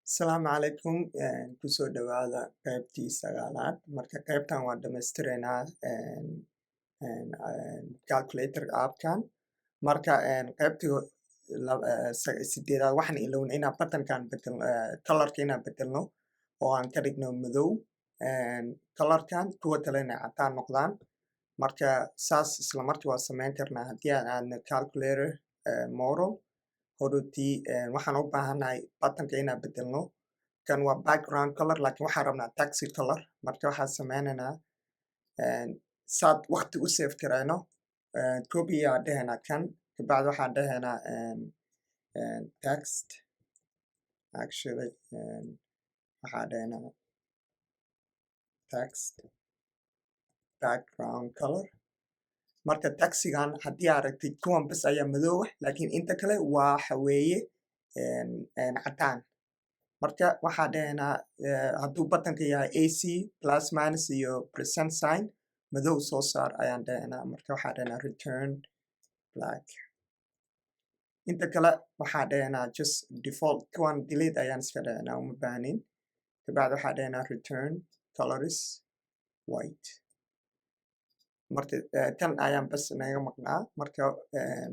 Asalaamu calaykum. Kusoo dhawaada qaybtii sagaalaad. Marka qaybtan waan dhammaystireynaa calculator appkan. Marka qaybtii sideedaad waxaan ilowna inaan buttonkan bedelno, colorka inaan bedelno oo aan ka dhigno madow colorkan, kuwa kalena cadaan noqdaan. Marka saas isla markii waa samayn karnaa haddii aan aadno calculator model. Hodhowtii waxaan u baahannahay buttonka inaan bedelno. Kan waa background color, laakiin waxaan rabnaa text color. Marka waxaan sameynaynaa, saad waqti u save garayno, copy aa dhehaynaa kan, kabacdi waxaan dhehaynaa text, actually waxaa dhehaynaa text background color. Marka textigan haddii aragtid, kuwan bas ayaa madow ah, laakiin inta kale waxa weeye cadaan. Marka waxaa dhehaynaa hadduu buttonka yahay AC, plus, minus iyo percent sign, madow soo saar ayaan dhehaynaa. Marka waxaa dhehaynaa return black. Inta kale waxaa dhehaynaa just default. Kuwan delete ayaan iska dhehaynaa, uma baahnin. Kabacdi waxaa dhehaynaa return colors white. Marka kan ayaan bas naga maqnaa. Marka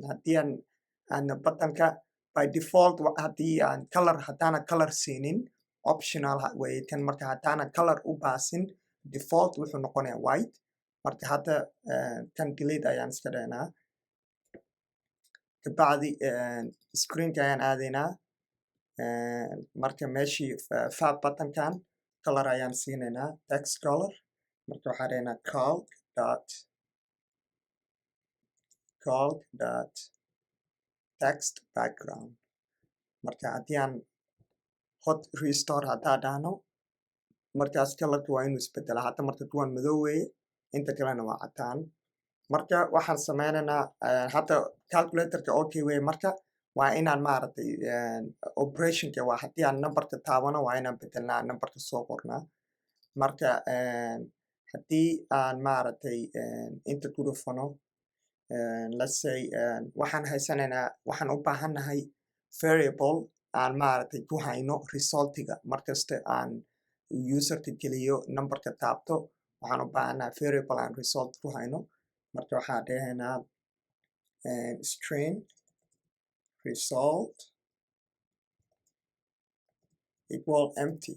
haddii aan aadno buttonka, by default haddii aan color, haddaana color siinin, optional weye kan. Marka haddaana color u baasin, default wuxuu noqonayaa white. Marka hadda kan delete ayaan iska dhehnaa. Kabacdi screenka ayaan aadaynaa. Marka meeshii fab buttonkan color ayaan siinaynaa, text color. Marka waxaa dhehnaa calc dot text background. Marka haddii aan hot restart haddaa dhahno, markaas colorka waa inuu isbedelaa hadda. Marka kuwan madow weeye, inta kalena waa cadaan. Marka waxaan sameynaynaa hadda calculatorka okay weye. Marka waa inaan maaragtay operationka waa haddii aan numberka taabano, waa inaan bedelnaa numberka soo qornaa. Marka haddii aan maaragtay inta ku dhufano, let's say waxaan haysanaynaa, waxaan u baahannahay variable aan maaragtay ku hayno resultiga. Markasta aan userka geliyo numberka taabto, waxaan u baahannahay variable aan result ku hayno. Marka waxaan dhahaynaa string result equal empty.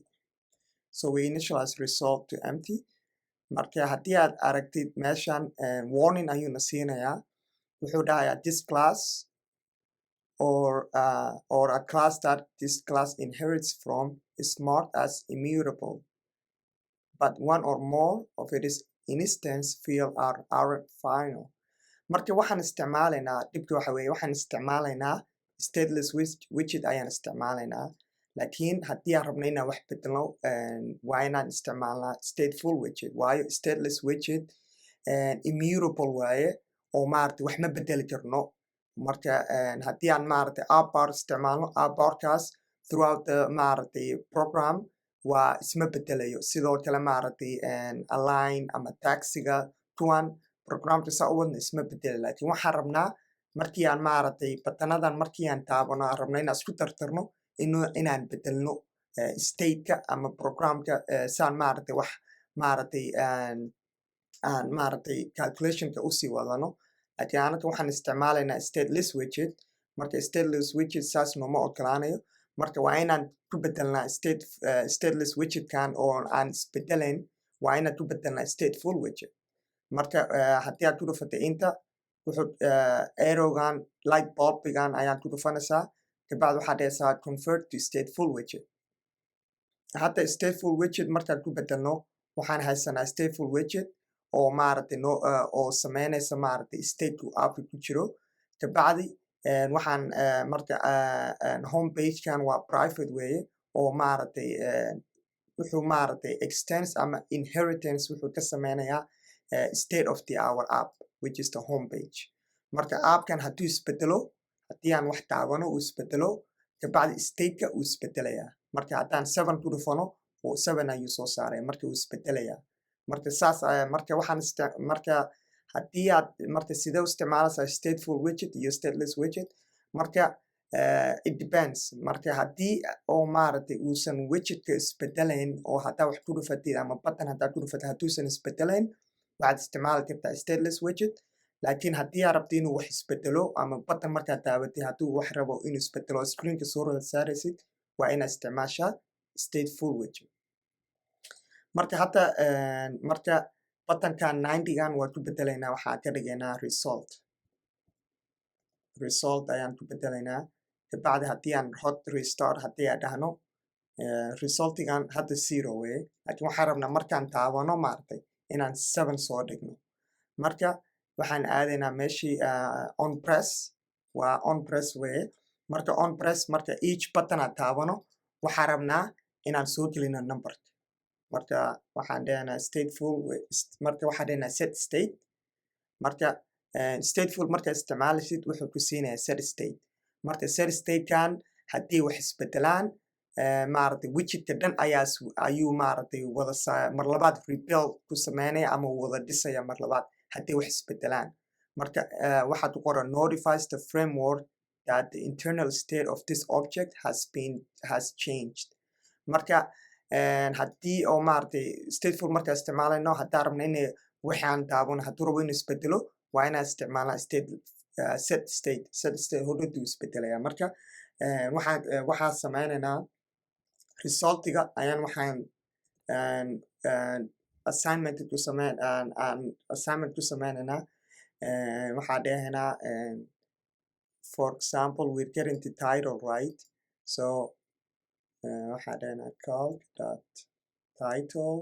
So we initialize result to empty. Marka haddii aad aragtid meeshan, warning ayuuna siinayaa. Wuxuu dhahayaa "This class or a class that this class inherits from is marked as immutable, but one or more of its instance field are final." Marka waxaan isticmaalaynaa, dhibka waxa weeye, waxaan isticmaalaynaa stateless widget ayaan isticmaalaynaa, laakiin haddii aan rabno inaan wax bedelno, waa inaan isticmaalnaa stateful widget, waayo stateless widget immutable waaye oo maaragtay wax ma bedeli karno. Marka haddii aan maaragtay app bar isticmaalno, app barkaas throughout the maaragtay program waa isma bedelayo. Sidoo kale maaragtay align ama textiga, kuwan programka saa u wadna isma bedelayo. Laakiin waxaan rabnaa markii aan maaragtay buttonadan markii aan taabano, aan rabno inaan isku tartarno, inaan bedelno stateka ama programka, saan maaragtay wax maaragtay aan maaragtay calculationka usii wadano. Laakiin anaka waxaan isticmaalaynaa stateless widget. Marka stateless widget saas nooma ogolaanayo. Marka waa inaan ku bedelnaa stateless widgetkan oo aan isbedelayn, waa inaan ku bedelnaa stateful widget. Marka haddii aad ku dhufatay inta, wuxuu arrowgan, light bulbigan ayaan ku dhufanaysaa. Kabacdi waxaad dhehaysaa convert to stateful widget. Hadda stateful widget markaan ku bedelno, waxaan haysanaa stateful widget oo maaragtay no oo sameynaysa maaragtay stateu appka ku jiro. Kabacdi waxaan marka home pagekan waa private weeye oo maaragtay wuxuu maaragtay extends ama inheritance wuxuu ka sameynayaa state of the our app, which is the home page. Marka appkan hadduu isbedelo, haddii aan wax taabano uu isbedelo, kabacdi stateka uu isbedelayaa. Marka haddaan 7 ku dhufano, oo 7 ayuu soo saaraya, marka uu isbedelayaa. Marka saas marka waxaan marka haddii aad marka sidee u isticmaalaysaa stateful widget iyo stateless widget? Marka It depends. Marka haddii oo maaragtay uusan widgetka isbedelayn oo haddaa wax ku dhufatid ama button haddaa ku dhufatid hadduusan isbedelayn, waxaad isticmaali kartaa stateless widget. Laakiin haddii aad rabto inuu wax isbedelo ama button markaad taabatid hadduu wax rabo inuu isbedelo, screenka soo saaraysid, waa inaad isticmaashaa stateful widget. Marka hadda marka buttonkan 90gan waan ku bedelaynaa, waxaan ka dhigaynaa result. Result ayaan ku bedelaynaa. Kabacdi haddii aan hot restart haddii aan dhahno, resultigan hadda 0 weye, laakiin waxaan rabnaa markaan taabano maaragtay inaan 7 soo dhigno. Marka waxaan aadaynaa meeshii on press, waa on press weye. Marka on press, marka each button aan taabano, waxaan rabnaa inaan soo gelino numberka. Marka waxaan dhehnaa stateful, marka waxaan dhehnaa set state. Marka stateful marka isticmaalisid, wuxuu ku siinayaa set state. Marka set statekan haddii wax isbedelaan, maaragtay widgetka dhan ayaa ayuu maaragtay wada mar labaad rebuild ku sameynaya ama wada dhisaya mar labaad haddii wax isbedelaan. Marka waxaad ku qoran "notifies the framework that the internal state of this object has changed". Marka haddii oo maaragtay stateful marka isticmaalayno, haddaan rabno inay waxaan taabano hadduu rabo inuu isbedelo, waa inaan isticmaalnaa state set state. Set state hodhaduu isbedelaya. Marka waxaan sameynaynaa resultiga ayaan waxaan assignment ku sameyn aan assignment ku sameynaynaa. Waxaan dhehaynaa, for example, we're getting the title, right? So waxaan dhehaynaa calc dot title.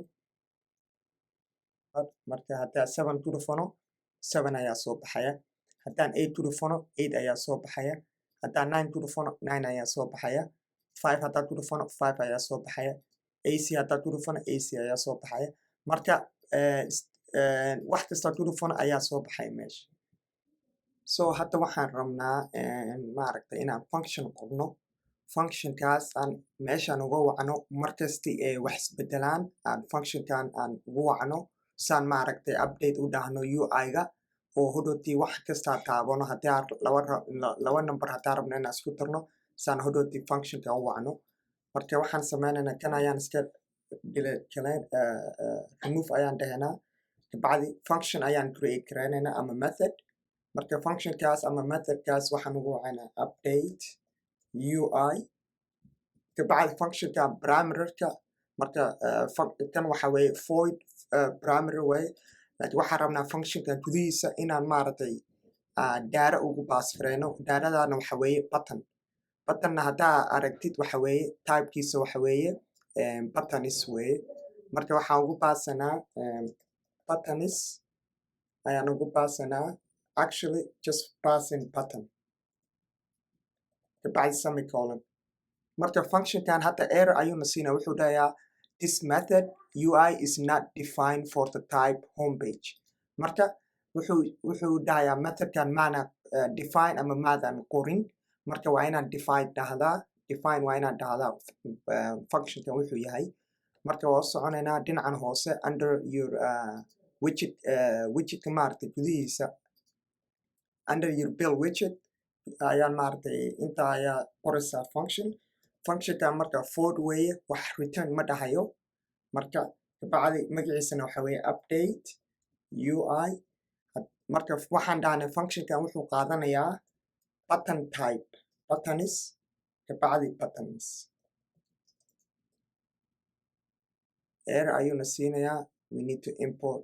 Marka haddaan 7 ku dhufano, 7 ayaa soo baxaya. Haddaan 8 ku dhufano, 8 ayaa soo baxaya. Haddaan 9 ku dhufano, 9 ayaa soo baxaya. 5 haddaan ku dhufano, 5 ayaa soo baxaya. AC haddaan ku dhufano, AC ayaa soo baxaya. Marka wax kasta ku dhufano ayaa soo baxaya meesha. So hadda waxaan rabnaa maaragtay inaan function qorno, functionkaas aan meeshaan uga wacno markasti ay wax isbedelaan, aan functionkan aan ugu wacno saan maaragtay update u dhahno UI-ga oo hodhowtii wax kastaa taabano. Haddii aan laba number haddaan rabno inaan isku darno, saan hodhowtii functionka u wacno. Marka waxaan sameynaynaa kan ayaan iska delete gareyn, remove ayaan dhahaynaa. Kabacdi function ayaan create gareynaynaa ama method. Marka functionkaas ama methodkaas waxaan ugu wacaynaa update UI. Kabacdi functionka parameterka, marka kan waxa weeye void parameter waaye, laakiin waxaan rabnaa functionka gudihiisa inaan maaragtay data ugu pass gareyno. Datadana waxa weeye button. Buttonna haddaa aragtid, waxa weeye typekiisa waxa weeye buttons weeye. Marka waxaan ugu passanaa buttons ayaan ugu passanaa. Actually, just passing button, kabacdi semicolon. Marka functionkan hadda error ayuuna siinaa. Wuxuu dhahayaa "This method UI is not defined for the type homepage". Marka wuxuu dhahayaa methodkan maana define ama maadan qorin. Marka waa inaan define dhahdaa, define waa inaan dhahdaa functionkan wuxuu yahay. Marka waa u soconaynaa dhinacan hoose under your widget, widgetka maaragtay gudihiisa, under your build widget ayaan maaragtay inta ayaa qoraysaa function. Functionka marka void weeye, wax return ma dhahayo. Marka kabacdi magaciisana waxa weeye update UI. Marka waxaan dhahnay functionkan wuxuu qaadanayaa button type buttons, kabacdi buttons. Error ayuuna siinayaa. We need to import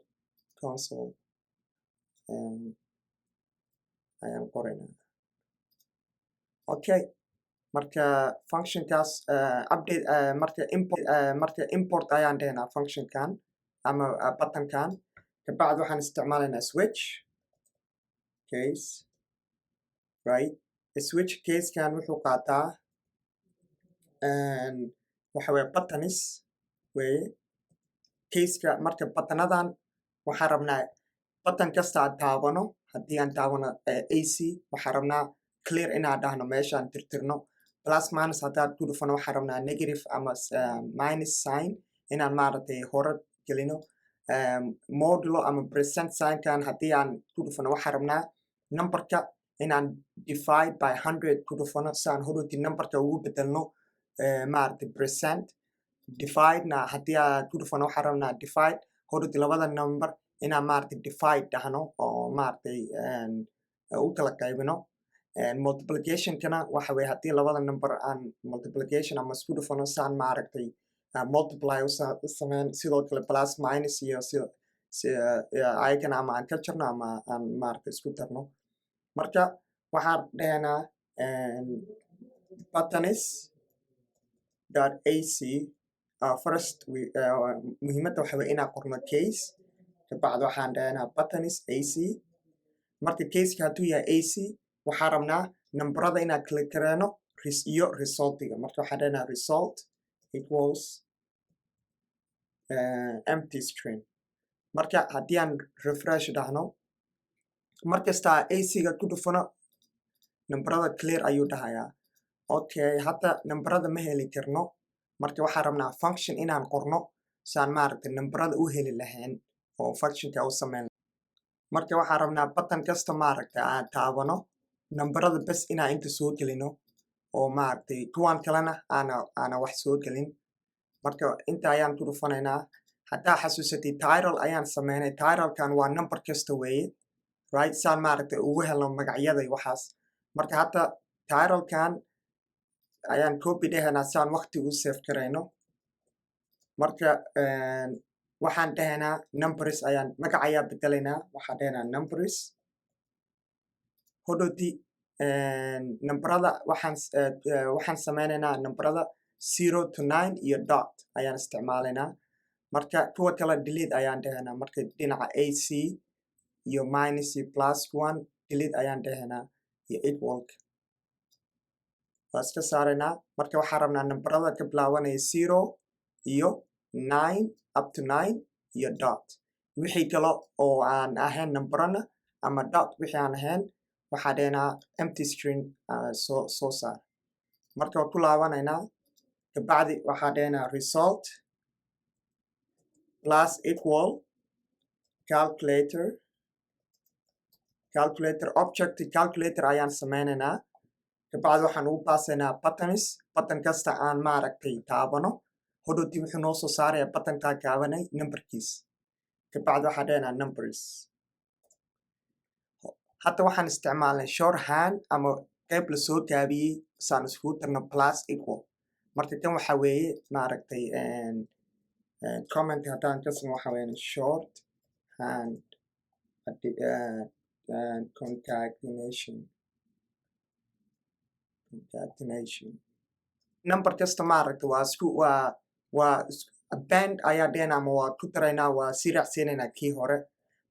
console ayaan qoraynaa. Okay, marka functionkaas update, marka import, marka import ayaan dhehnaa functionkan ama buttonkan. Kabacdi waxaan isticmaalaynaa switch case, right? Switch casekan wuxuu qaataa waxa weye buttons weye caseka. Marka buttonadan waxaan rabnaa button kasta aan taabano, haddii aan taabano AC, waxaan rabnaa clear inaan dhahno, meeshaan tirtirno. Plus minus haddaan ku dhufano, waxaan rabnaa negative ama minus sign inaan maaragtay hore gelino. Modulo ama percent signkan haddii aan ku dhufano, waxaan rabnaa numberka Inaan divide by 100 ku dhufano si aan hodhowti numberka ugu bedelno, maaragtay, percent. Divide-na haddii aan ku dhufano, waxaan rabnaa divide hodhowti labada number inaan, maaragtay, divide dhahno oo, maaragtay, u kala qaybino. Multiplicationkana waxa weye haddii labada number aan multiplication ama isku dhufano, si aan, maaragtay, multiply u sameyn. Sidoo kale plus, minus iyo si ayagana ama aan ka jarno ama aan, maaragtay, isku darno. Marka waxaan dhahnaa buttons.ac. First we, muhiimadda waxa weye inaan qorno case. Kabacdi waxaan dhahnaa buttons ac. Marka caseka hadduu yahay ac, waxaan rabnaa nambarada inaan click gareeno iyo resultiga. Marka waxaan dhahnaa result equals empty string. Marka haddii aan refresh dhahno, markasta ac-ga ku dhufano, nambarada clear ayuu dhahayaa. Okay, hadda nambarada ma heli karno. Marka waxaan rabnaa function inaan qorno saan, maaragtay, nambarada u heli lahayn oo functionka u sameyn. Marka waxaan rabnaa button kasta, maaragtay, aan taabano, nambarada bes inaan inta soo gelino oo, maaragtay, kuwan kalena aana wax soo gelin. Marka inta ayaan ku dhufanaynaa. Haddaa xasuusatay, title ayaan sameynay. Titlekan waa number kasta weeye, right? Saan, maaragtay, ugu helno magacyada iyo waxaas. Marka hadda titlekan ayaan copy dhehaynaa saan waqti u save garayno. Marka waxaan dhahaynaa numbers ayaan magac ayaa bedelaynaa. Waxaan dhahaynaa numbers. Hodhowti nambarada waxaan sameynaynaa nambarada 0 to 9 iyo dot ayaan isticmaalaynaa. Marka kuwa kale delete ayaan dhahaynaa. Marka dhinaca ac iyo minus iyo plus one delete ayaan dhahaynaa iyo equalka waa iska saaraynaa. Marka waxaan rabnaa nambarada ka bilaabanaya 0 iyo 9, up to 9 iyo dot. Wixii kale oo aan ahayn nambarana ama dot wixii aan ahayn, waxaa dhahaynaa empty string soo saar. Marka waan ku laabanaynaa. Kabacdi waxaa dhahaynaa result plus equal calculator object. Calculator ayaan sameynaynaa. Kabacdi waxaan ugu baasaynaa buttons. Button kasta aan, maaragtay, taabano, hodhowti wuxuu noo soo saarayaa buttonkaa gaabanay numberkiis. Kabacdi waxaan dhahaynaa numbers. Hadda waxaan isticmaalnay shorthand ama qayb lasoo gaabiyey saan iskugu darno plus equal. Marka kan waxa weeye, maaragtay, comment haddaan kasno, waxa weeye shorthand concatenation. Number kasta, maaragta, waa isku waa append ayaa dhehna ama waa ku daraynaa, waa sii raacsiinaynaa kii hore.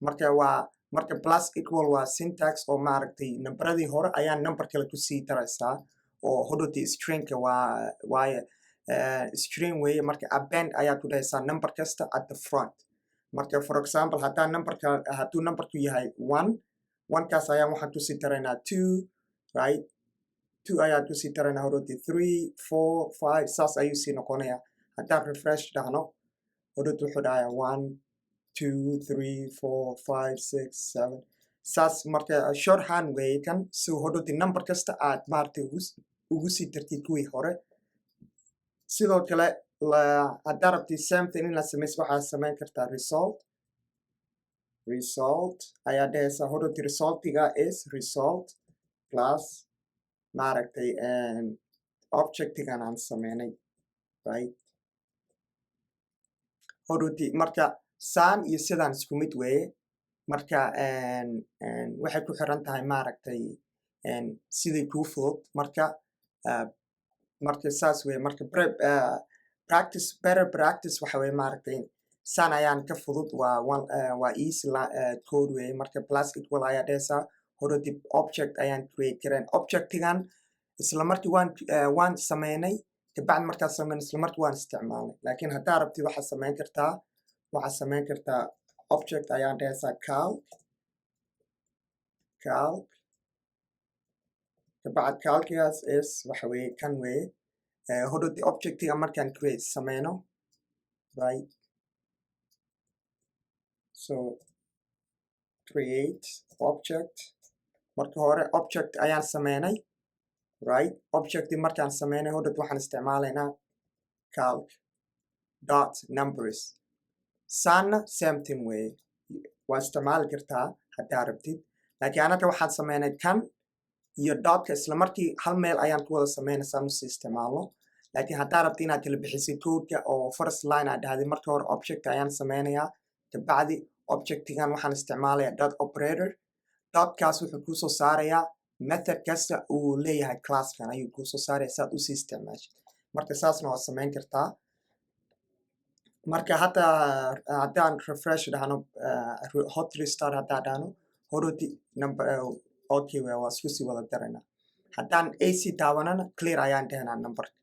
Marka waa marka plus equal waa syntax oo, maaragtay, nambaradii hore ayaa number kale kusii daraysaa oo hodhowti stringka waa waaye string weeye. Marka append ayaa ku dhahaysaa number kasta at the front. Marka, for example, haddaa numberka hadduu numberku yahay one, onekaas ayaan waxaan kusii daraynaa two, right? Two ayaan kusii daraynaa, hodhowti three, four, five, saas ayuu sii noqonayaa. Haddaan refresh dhahno, hodhowti wuxuu dhahayaa one, two, three, four, five, six, seven, saas. Marka shorthand weeye kan si hodhowti number kasta aad, maaragtay, ugu sii dartid kuwii hore. Sidoo kale haddaa rabtid same thing inaad samaysid, waxaad samayn kartaa result ayaa dhehaysaa. Hodhowti resultiga is result plus, maaragtay, objectigan aan sameynay, right? Hodhowti marka saan iyo sidaan isku mid weeye. Marka waxay ku xiran tahay, maaragtay, sidii kuu fudud. Marka saas weye. Marka practice, better practice waxa weye, maaragtay, saan ayaan ka fudud. Waa one, waa easy code weye. Marka plus equal ayaa dhehaysaa. Hodhowti object ayaan create karayn. Objectigan isla markii waan sameynay. Kabacdi markaan sameyn, isla markii waan isticmaalnay. Laakiin haddaa rabtid, waxaad samayn kartaa object ayaan dhehaysaa calc. Kabacdi calcigaas is waxa weeye kan weeye. Hodhowti objectiga markaan create sameyno, right? So create object. Marka hore object ayaan sameynay, right? Object markaan sameynay, hodhad waxaan isticmaalaynaa calc dot numbers. Saanna same thing weeye, waa isticmaali kartaa haddaa rabtid, laakiin anaga waxaan sameynay kan iyo dotka isla markii hal meel ayaan ku wada sameynay saan usii isticmaalno. Laakiin haddaa rabti inaad kala bixisid codeka oo first line aad dhahday, marka hore object ayaan sameynayaa, kabacdi objectigan waxaan isticmaalayaa dot operator. Dotkaas wuxuu kuusoo saarayaa method kasta uu leeyahay classkan ayuu kuusoo saaraya saad usii isticmaashid. Marka saasna waad sameyn kartaa. Marka hadda haddaan refresh dhahno, hot restart haddaan dhahno, horoti number okay, waa isku sii wada daraynaa. Haddaan AC taabanana, clear ayaan dhehnaa numberka.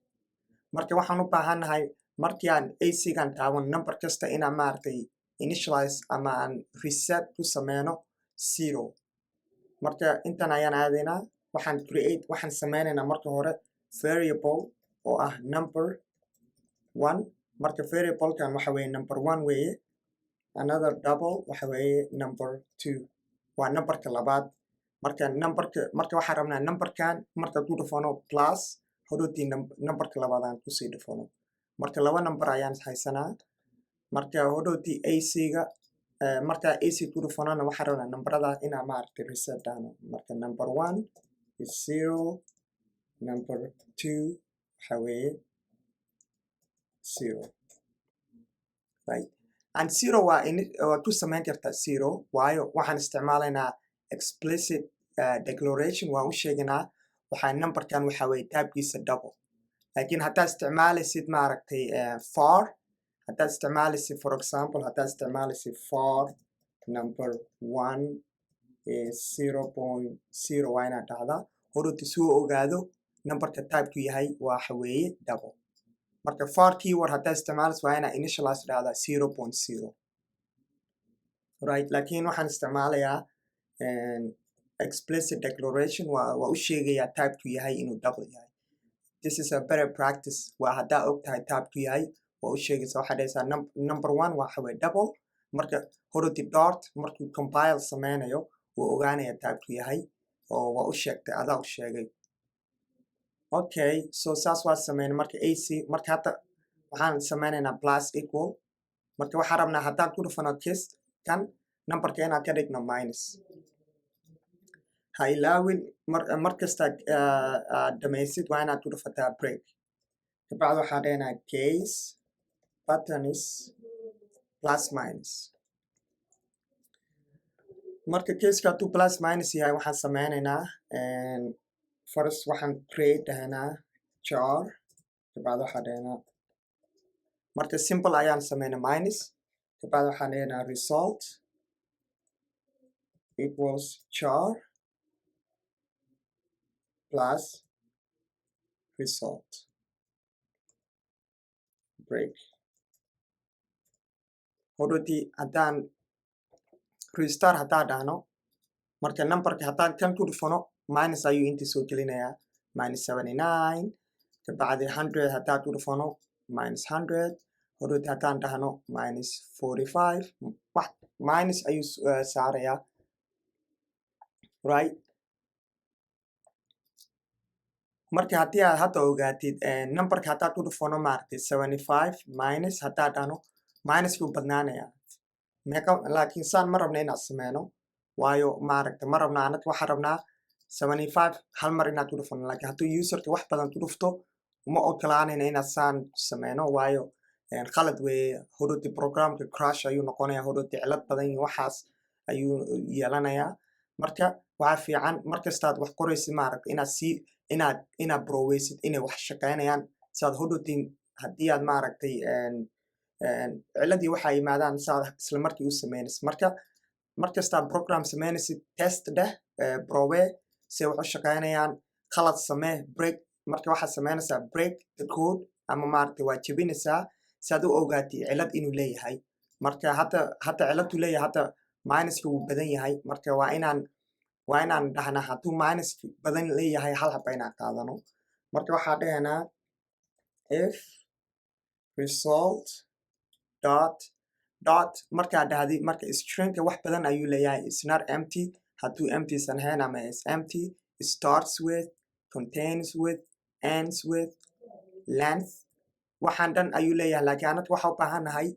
Marka waxaan u baahannahay markii aan AC-gan taaban number kasta inaan, maaragtay, initialize ama aan reset ku sameyno zero. Marka intan ayaan aadaynaa, waxaan create, waxaan sameynaynaa marka hore variable oo ah number one. Marka variablekan waxa weeye number one weeye. Another double waxa weeye number two, waa numberka labaad. Marka numberka, marka waxaan rabnaa numberkan marka ku dhufano plus, hodhowtii numberka labaad aan kusii dhufano. Marka laba number ayaan haysanaa. Marka hodhowtii AC-ga marka AC ku dhufanona, waxaan rabnaa numberada inaan, maaragtay, reset dhahno. Marka number one is zero, number two waxa weeye zero, right? And zero waa ku samayn kartaa zero, waayo waxaan isticmaalaynaa explicit declaration. Waan u sheegaynaa waxaa numberkan waxa weeye typekiisa double. Laakiin haddaad isticmaalaysid, maaragtay, var, haddaad isticmaalaysid, for example, haddaad isticmaalaysid var number one is 0.0, waa inaad dhahdaa horta suu ogaado numberka typeku yahay waxa weeye double. Marka var keyword haddaad isticmaalaysid, waa inaad initialize dhahdaa 0.0, right? Laakiin waxaan isticmaalayaa explicit declaration. Waa u sheegayaa typeku yahay inuu double yahay. This is a better practice. Waa haddaa og tahay typeku yahay, waa u sheegaysaa. Waxaa dhahaysaa number one waxa weye double. Marka horoti Dart markuu compile sameynayo, wuu ogaanaya typeku yahay oo waa u sheegtay, adaa u sheegay. Okay, so saas waa sameynay. Marka AC, marka hadda waxaan sameynaynaa plus equal. Marka waxaan rabnaa haddaan ku dhufano kis kan numberka inaan ka dhigno minus. Ha ilaawin, mar kasta aad dhamaysid, waa inaad ku dhufataa break. Kabacdi waxaa dhehnaa case button is plus minus. Marka caseka hadduu plus minus yahay, waxaan sameynaynaa first waxaan create dhahnaa char. Kabacdi waxaa dhehnaa, marka simple ayaan sameynaa minus. Kabacdi waxaan dhehnaa result equals char plus result, break. Hodhowtii haddaan restart haddaan dhahno, marka numberka haddaan kan ku dhufano, minus ayuu inta soo gelinayaa, minus 79. Kabacdi 100 haddaan ku dhufano, minus 100. Hodhowtii haddaan dhahno minus 45, wax minus ayuu saarayaa, right? Marka haddii aad hadda ogaatid numberka haddaad ku dhufano, maaragtay, 75 minus haddaad dhahno, minuskuu badnaanayaa meeqa? Laakiin saan ma rabno inaad sameyno, waayo, maaragta, ma rabno. Annaga waxaan rabnaa 75 hal mar inaad ku dhufano. Laakiin hadduu userka wax badan ku dhufto, uma ogolaanayna inaad saan sameyno, waayo khalad weeye. Hodhowti programka crash ayuu noqonaya, hodhowti cilad badan iyo waxaas ayuu yeelanayaa. Marka waxaa fiican markastaad wax qoraysid, maaragta, inaad sii inaad broweysid inay wax shaqeynayaan, saad hodhowti haddii aad, maaragtay, ciladii waxaa yimaadaan, saad isla markii u sameynaysid. Marka markastaad program sameynaysid, test dheh, browe se wax u shaqeynayaan, khalad samee, break. Marka waxaad sameynaysaa break the code ama, maaragtay, waa jebinaysaa si aad u ogaatid cilad inuu leeyahay. Marka hadda ciladuu leeyahay, hadda minuska wuu badan yahay. Marka waa inaan dhahnaa hadduu minus badan leeyahay, hal haba inaan qaadano. Marka waxaa dhahaynaa if result dot dot. Markaa dhahdi, marka stringka wax badan ayuu leeyahay, is not empty. Hadduu empty isan ahayn ama is empty, starts with, contains with, ends with, length, waxaan dhan ayuu leeyahay. Laakiin annaga waxaa u baahannahay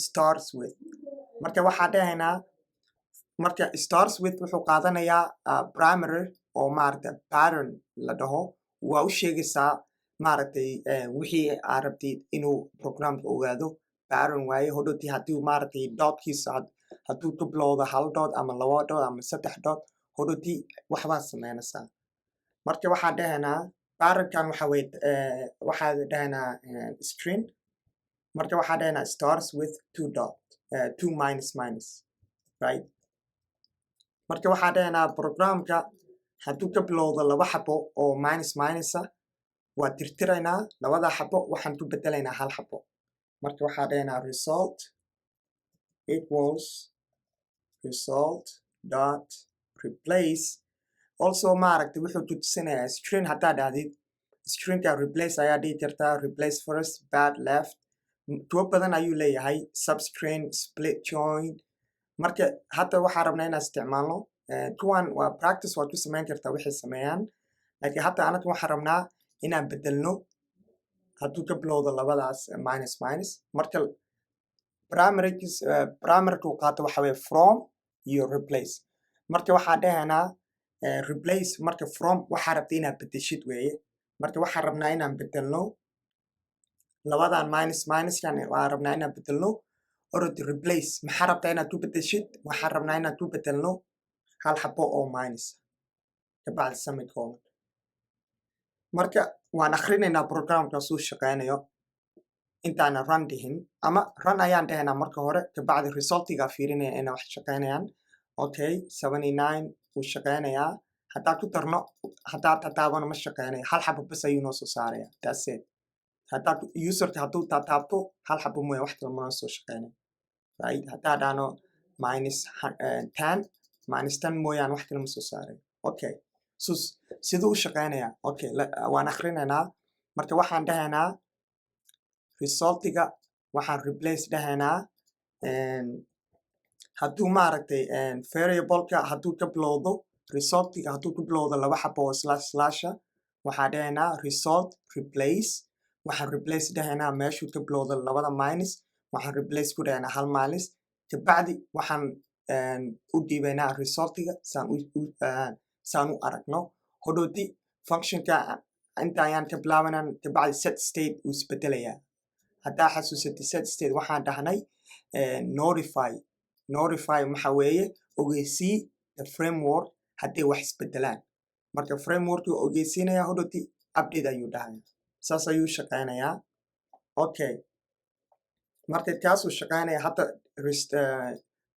starts with. Marka waxaa dhahaynaa, marka starts with wuxuu qaadanayaa parameter oo maaragta pattern la dhaho. Waa u sheegaysaa maaragtay wixii aad rabtid inuu programka ogaado. Pattern waaye. Hodhowtii haddii maaragtay dotkiisa hadduu ka bilowdo hal dot ama laba dot ama saddex dot, hodhowtii waxbaad sameynaysaa. Marka waxaan dhahaynaa patternkan waxa weye, waxaa dhahaynaa string. Marka waxaa dhahaynaa starts with two dot, two minus minus, right? Marka waxaa dhahaynaa programka hadduu ka bilowdo laba xabo oo minus minus ah, waa tirtiraynaa labada xabo, waxaan ku bedelaynaa hal xabo. Marka waxaa dhahaynaa result equals result dot replace. Also maaragtay wuxuu ku tusinayaa string. Haddaa dhahdid stringka replace ayaa dhihi kartaa, replace first, pad left, kuwo badan ayuu leeyahay, substring, split, join. Marka hadda waxaa rabnaa inaan isticmaalno kuwan. Waa practice, waad ku samayn kartaa waxay sameeyaan. Laakiin hadda anaga waxaan rabnaa inaan bedelno hadduu ka bilowdo labadaas minus minus. Marka parameterkiis, parameterka uu qaato waxa weye from iyo replace. Marka waxaan dhahaynaa replace. Marka from waxaa rabta inaad bedeshid weeye. Marka waxaan rabnaa inaan bedelno labadan minus minuskan, waan rabnaa inaan bedelno. Orod replace, maxaa rabtaa inaad ku bedeshid? Waxaan rabnaa inaan ku bedelno hal xabo oo minus, kabacdi semicolon. Marka waan akhrinaynaa programkaas uu shaqeynayo intaana run dhihin, ama run ayaan dhahaynaa marka hore, kabacdi resultigaa fiirinaya inay wax shaqeynayaan. Okay, 79 wuu shaqeynayaa. Haddaan ku darno, haddaa tataabano, ma shaqeynayo. Hal xabo bas ayuu noo soo saaraya. That's it. Haddaa userka hadduu taataabto, hal xabo mooya wax kale mana soo shaqeynayo, right? Haddaa dhahno minus 10, minus 10 mooyaan wax kale ma soo saarayo. Okay, so siduu u shaqeynayaa? Okay, waan akhrinaynaa. Marka waxaan dhahaynaa resultiga waxaan replace dhahaynaa hadduu maaragtay variableka hadduu ka bilowdo, resultiga hadduu ka bilowdo laba xabo oo slash slasha, waxaa dhahaynaa result replace. Waxaan replace dhahaynaa meeshuu ka bilowdo labada minus, waxaan replace ku dhahaynaa hal minus. Kabacdi waxaan u dhiibaynaa resultiga saan u aragno. Hodhowti functionka inta ayaan ka bilaabanaa. Kabacdi set state uu isbedelayaa. Haddaa xasuusatay set state, waxaan dhahnay notify. Notify waxa weeye ogeysii the framework hadday wax isbedelaan. Marka framework uu ogeysiinaya, hodhowti update ayuu dhahaya. Saas ayuu shaqeynayaa. Okay, marka kaasuu shaqeynaya hadda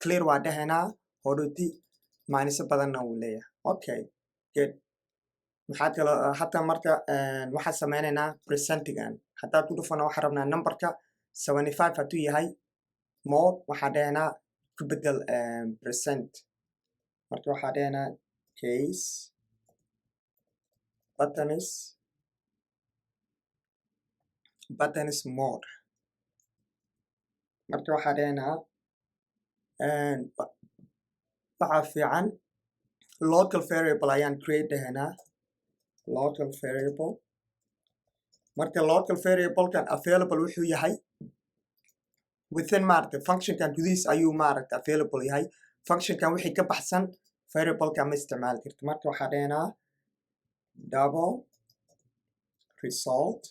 clear waa dhahaynaa. Hodhowti minuso badanna wuu leeyahay. Okay, good. Maxaa kaloo hadda? Marka waxaan sameynaynaa percentigan haddaad ku dhufano, waxaan rabnaa numberka 75 hadduu yahay more, waxaa dhahaynaa ku bedel percent. Marka waxaa dhahaynaa case buttons more. Marka waxaa dhahaynaa, waxaa fiican local variable ayaan create dhahaynaa, local variable. Marka local variablekan available wuxuu yahay within maaragtay functionkan gudihiis ayuu maaragtay available yahay. Functionkan wixii ka baxsan variableka ma isticmaali karto. Marka waxaa dhahaynaa double result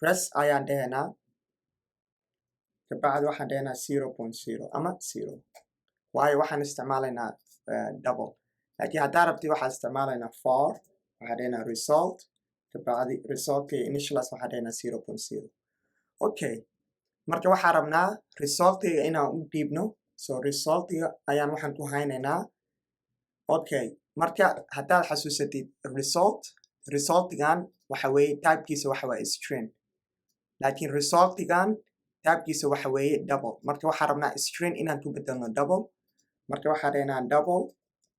res ayaan dhahaynaa. Kabacdi waxaan dhahaynaa 0.0 ama 0, waayo waxaan isticmaalaynaa double. Laakiin haddaa rabtid, waxaan isticmaalaynaa for. Waxaa dhahaynaa result, kabacdi resultka initialize waxaa dhahaynaa 0.0. Okay, marka waxaa rabnaa resultiga inaan u dhiibno. So resultiga ayaan waxaan ku haynaynaa. Okay, marka haddaad xasuusatid result, resultigan waxa weeye typekiisa waxa waaye string, laakiin resultigan typekiisa waxa weeye double. Marka waxaa rabnaa string inaan ku bedelno double. Marka waxaa dhahaynaa double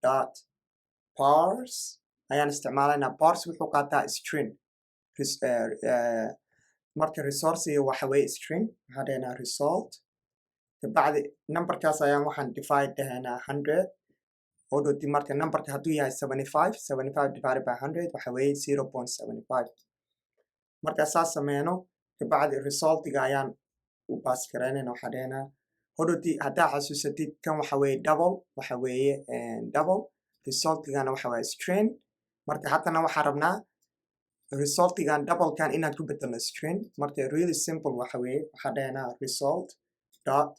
dot parse ayaan isticmaalaynaa. Parse wuxuu qaataa string. Marka resourceiga waxa weeye string. Waxaa dhahaynaa result, kabacdi numberkaas ayaan waxaan divide dhahaynaa 100. Hodhowti marka numberka hadduu yahay 75, 75 divided by 100 waxa weeye 0.75. Marka saas sameyno, kabacdi resultiga ayaan u pass garaynayna. Waxaa dhehnaa hodhowti, haddaa xasuusatid, kan waxa weeye double, waxa weeye double, resultigana waxa weeye string. Marka haddana waxaan rabnaa resultigan doublekan inaan ku bedelno string. Marka really simple waxa weeye, waxaa dhehnaa result dot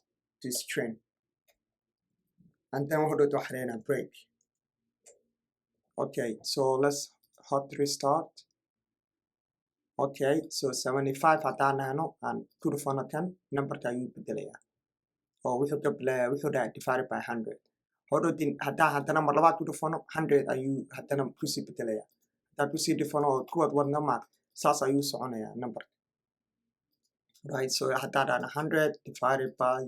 to string, and then hodhowti waxaa dhehnaa break. Okay, so let's hot restart. Okay, so 75 haddaan nahno, aan ku dhufano, kan numberka ayuu bedelayaa oo wuxuu ka wuxuu dhahay divided by 100. Hodhowti haddaan haddana mar labaad ku dhufano, 100 ayuu haddana kusii bedelayaa. Haddaan kusii dhufano oo kuwad wadno maar, saas ayuu soconayaa numberka, right? So haddaan dhahno 100 divided by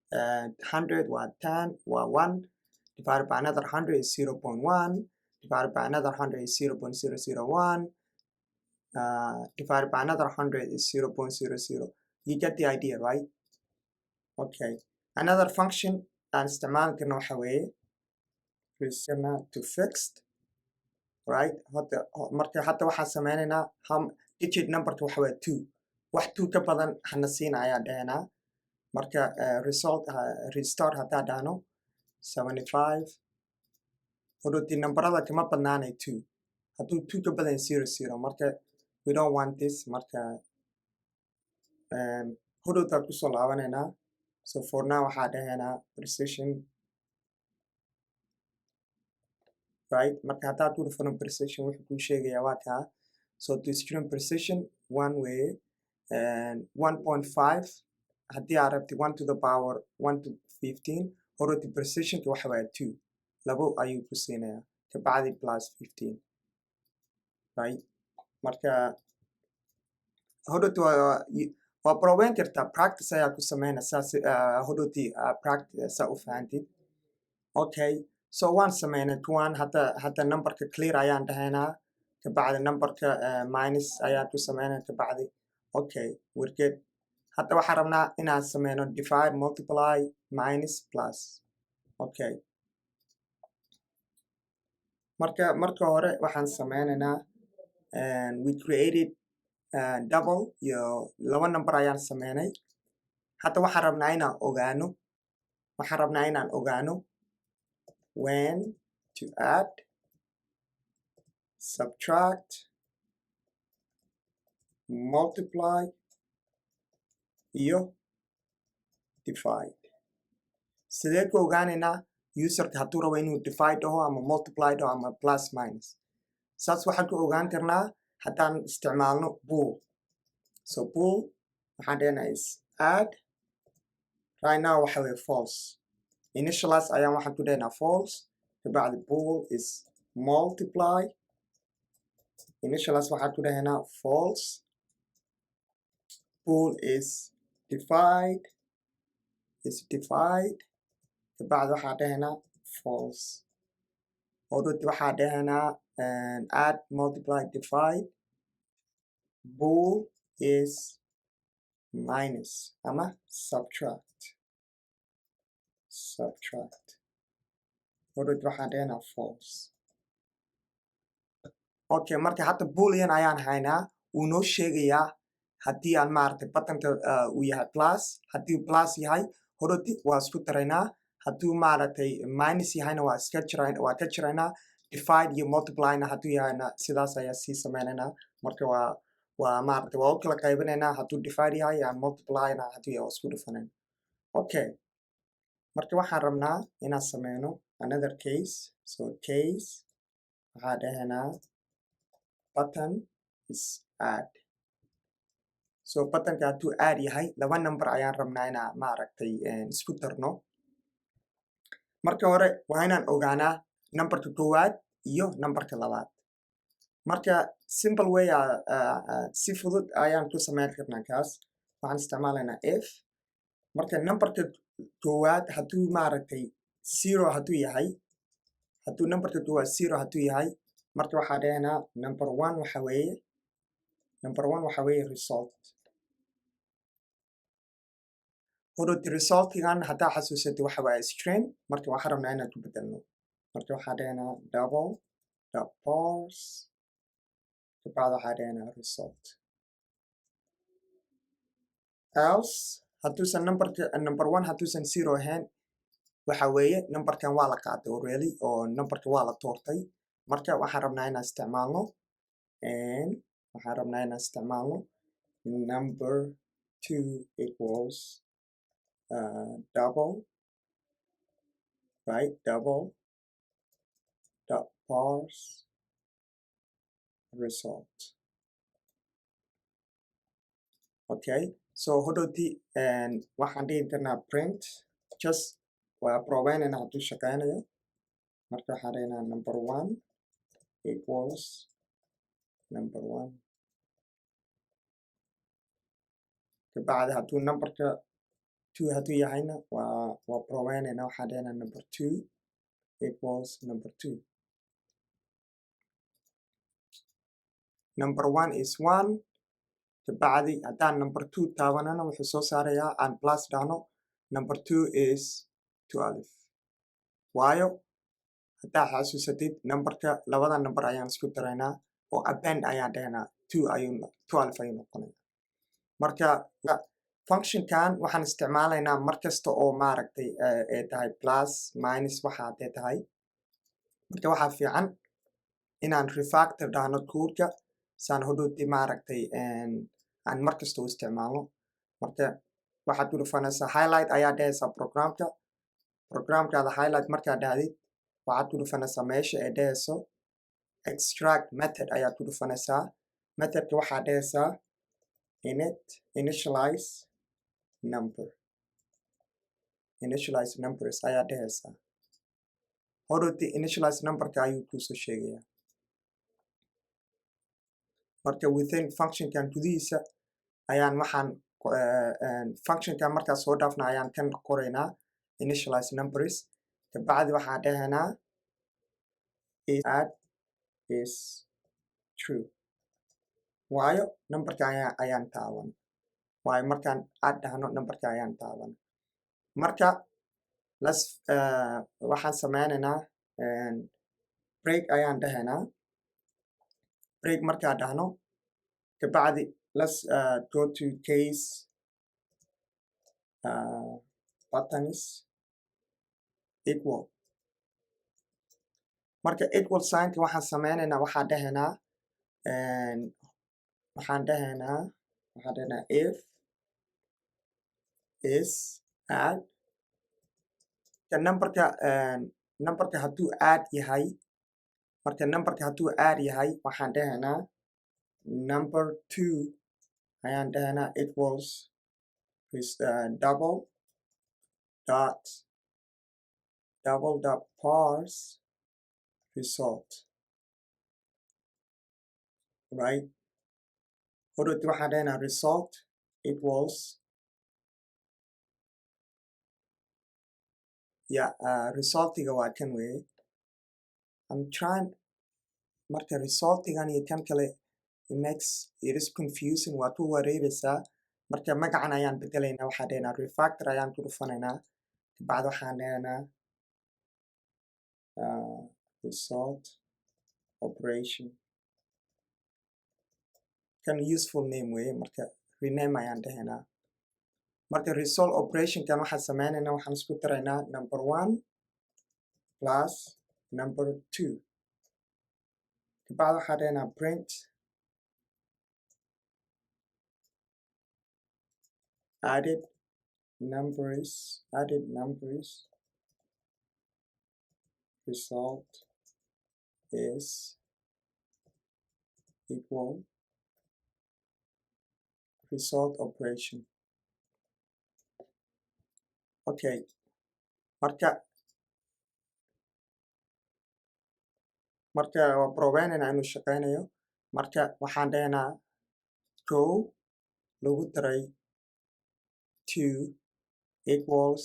100 waa 10, waa 1, divided by another 100 is 0.1, divided by another 100 is 0.001, divided by another 100 is 0.00. You get the idea, right? Okay, another function aan isticmaali karno waxa weeye resina to fixed, right? Hadda marka hadda waxaan sameynaynaa ham digit numberka waxa weeye two, wax two ka badan hana siina ayaa dhahnaa. Marka result restart haddaa dhahno 75, hodhowti nambarada kama badnaanay two. Hadduu two ka badan, zero zero. Marka we don't want this. Marka hodhowtaa kusoo laabanaynaa. So for now waxaa dhahaynaa precision, right? Marka haddaad ku dhufano precision, wuxuu kuu sheegayaa waa kaa. So to string precision one way and 1.5, haddii aad rabtid 1 to the power 1 to 15, horoti precisionka waxa waaya 2, labo ayuu ku siinayaa, kabacdi plus 15, right? Marka hodhowti waa probayn kartaa, practice ayaa ku sameynaysaa si hodhowti practice saa u fahantid. Okay, so waan sameynay kuwan. Hadda numberka clear ayaan dhahaynaa, kabacdi numberka minus ayaan ku sameynaa kabacdi. Okay, we're good. Hadda waxaan rabnaa inaan sameyno divide, multiply, minus, plus. Okay, marka hore waxaan sameynaynaa, we created double iyo laba number ayaan sameynay. Hadda waxaan rabnaa inaan ogaano when to add, subtract, multiply iyo divide. Sidee ku ogaanaynaa userka hadduu rabo inuu divide dhaho ama multiply dhaho ama plus, minus? Saas waxaan ku ogaan karnaa haddaan isticmaalno bool. So bool waxaan dhehnaa is add. Right now waxa weye false. Initialize ayaan waxaan ku dhehnaa false. Kabacdi bool is multiply, initialize waxaan ku dhehnaa false. Bool is divide, is divide, kabacdi waxaa dhehnaa false. Already waxaa dhehnaa add, multiply, divide, bool is minus ama subtract. Subtract already waxaan dhehnaa false. Okay, marka hadda boolean ayaan haynaa, wuu noo sheegayaa haddii aan maaragtay buttonka uu yahay plus. Haddii plus yahay, horoti waa isku daraynaa. Hadduu maaragtay minus yahayna, waa iska jira, waa ka jiraynaa. Divide iyo multiplyna hadduu yahayna, sidaas ayaa sii sameynaynaa. Marka waa maaragtay waa u kala qaybinaynaa hadduu divide yahay, and multiplyna hadduu yahay waa isku dhufanayna. Okay, marka waxaan rabnaa inaan sameyno another case. So case waxaa dhahaynaa button is add. So buttonka hadduu add yahay, laba number ayaan rabnaa inaan maaragtay isku darno. Marka hore waa inaan ogaanaa numberka koowaad iyo numberka labaad. Marka simple way, si fudud ayaan ku sameyn karnaa kaas. Waxaan isticmaalaynaa if. Marka numberka koowaad hadduu maaragtay zero hadduu yahay, hadduu numberka koowaad zero hadduu yahay, marka waxaa dhahaynaa number one waxa weeye, number one waxa weeye result. Horoti resultigan haddaa xasuusatay waxa waaye string. Marka waxaan rabnaa inaan ku bedelno. Marka waxaa dhehnaa double dot parse, kabacdi waxaa dhehnaa result. Else, hadduusan numberka number one hadduusan zero ahayn, waxa weeye numberkan waa la qaatay already oo numberka waa la toortay. Marka waxaan rabnaa inaan isticmaalno number two equals double, right, double dot parse result. Okay, so hodhowti waxaan dhihi karnaa print, just waa probeynayna hadduu shaqeynayo. Marka waxaan dhahnaa number one equals number one. Kabacdi hadduu numberka two hadduu yahayna, waa probeynayna, waxaan dhahnaa number two equals number two. Number one is one. Kabacdi haddaan number two taabanana, wuxuu soo saarayaa, aan plus dhahno, number two is 12. Waayo, haddaa xasuusatid, numberka labada number ayaan isku daraynaa oo append ayaan dhahnaa, two ayuu 12 ayuu noqonaya. Marka functionkan waxaan isticmaalaynaa mar kasta oo maaragtay ay tahay plus, minus, waxa hadday tahay. Marka waxaa fiican inaan refactor dhahno codeka saan hodhowti maaragtay aan mar kasta u isticmaalno. Marka waxaad ku dhufanaysaa highlight ayaa dhehaysaa programka. Programkaada highlight markaad dhahdid, waxaad ku dhufanaysaa meesha ay dhehayso extract method ayaad ku dhufanaysaa. Methodka waxaad dhehaysaa init initialize number, initialize numbers ayaa dhehaysaa. Hodhowti initialize numberka ayuu kuusoo sheegayaa. Marka within functionkan gudihiisa ayaan waxaan functionkan markaa soo dhaafna ayaan kan qoraynaa initialize numbers. Kabacdi waxaan dhahaynaa add is true, waayo numberka ayaan taaban, waayo markaan add dhahno numberka ayaan taaban. Marka las waxaan sameynaynaa break ayaan dhahaynaa. Break markaan dhahno kabacdi, let's go to case buttons equal. Marka equal signka waxaan sameynaynaa, waxaan dhahaynaa if is add ka numberka hadduu add yahay. Marka numberka hadduu add yahay, waxaan dhahaynaa number two ayaan dhahaynaa equals double dot parse result, right? Hodhowti waxaan dhahaynaa result equals, yeah, resultiga waa kan weeye. I'm trying. Marka resultigan iyo kan kale, it makes it is confusing, waad ku wareereysaa. Marka magacan ayaan bedelaynaa. Waxaan dhahaynaa refactor ayaan ku dhufanaynaa. Kabacdi waxaan dhahaynaa result operation. Kan useful name weeye, marka rename ayaan dhahaynaa. Marka result operationkan waxaan sameynaynaa, waxaan isku daraynaa number one plus number two. Kabacdi waxaan dhahaynaa print added numbers result is equal result operation. Okay, marka waa probeynayna inuu shaqeynayo. Marka waxaan dhahaynaa kow lagu daray two equals,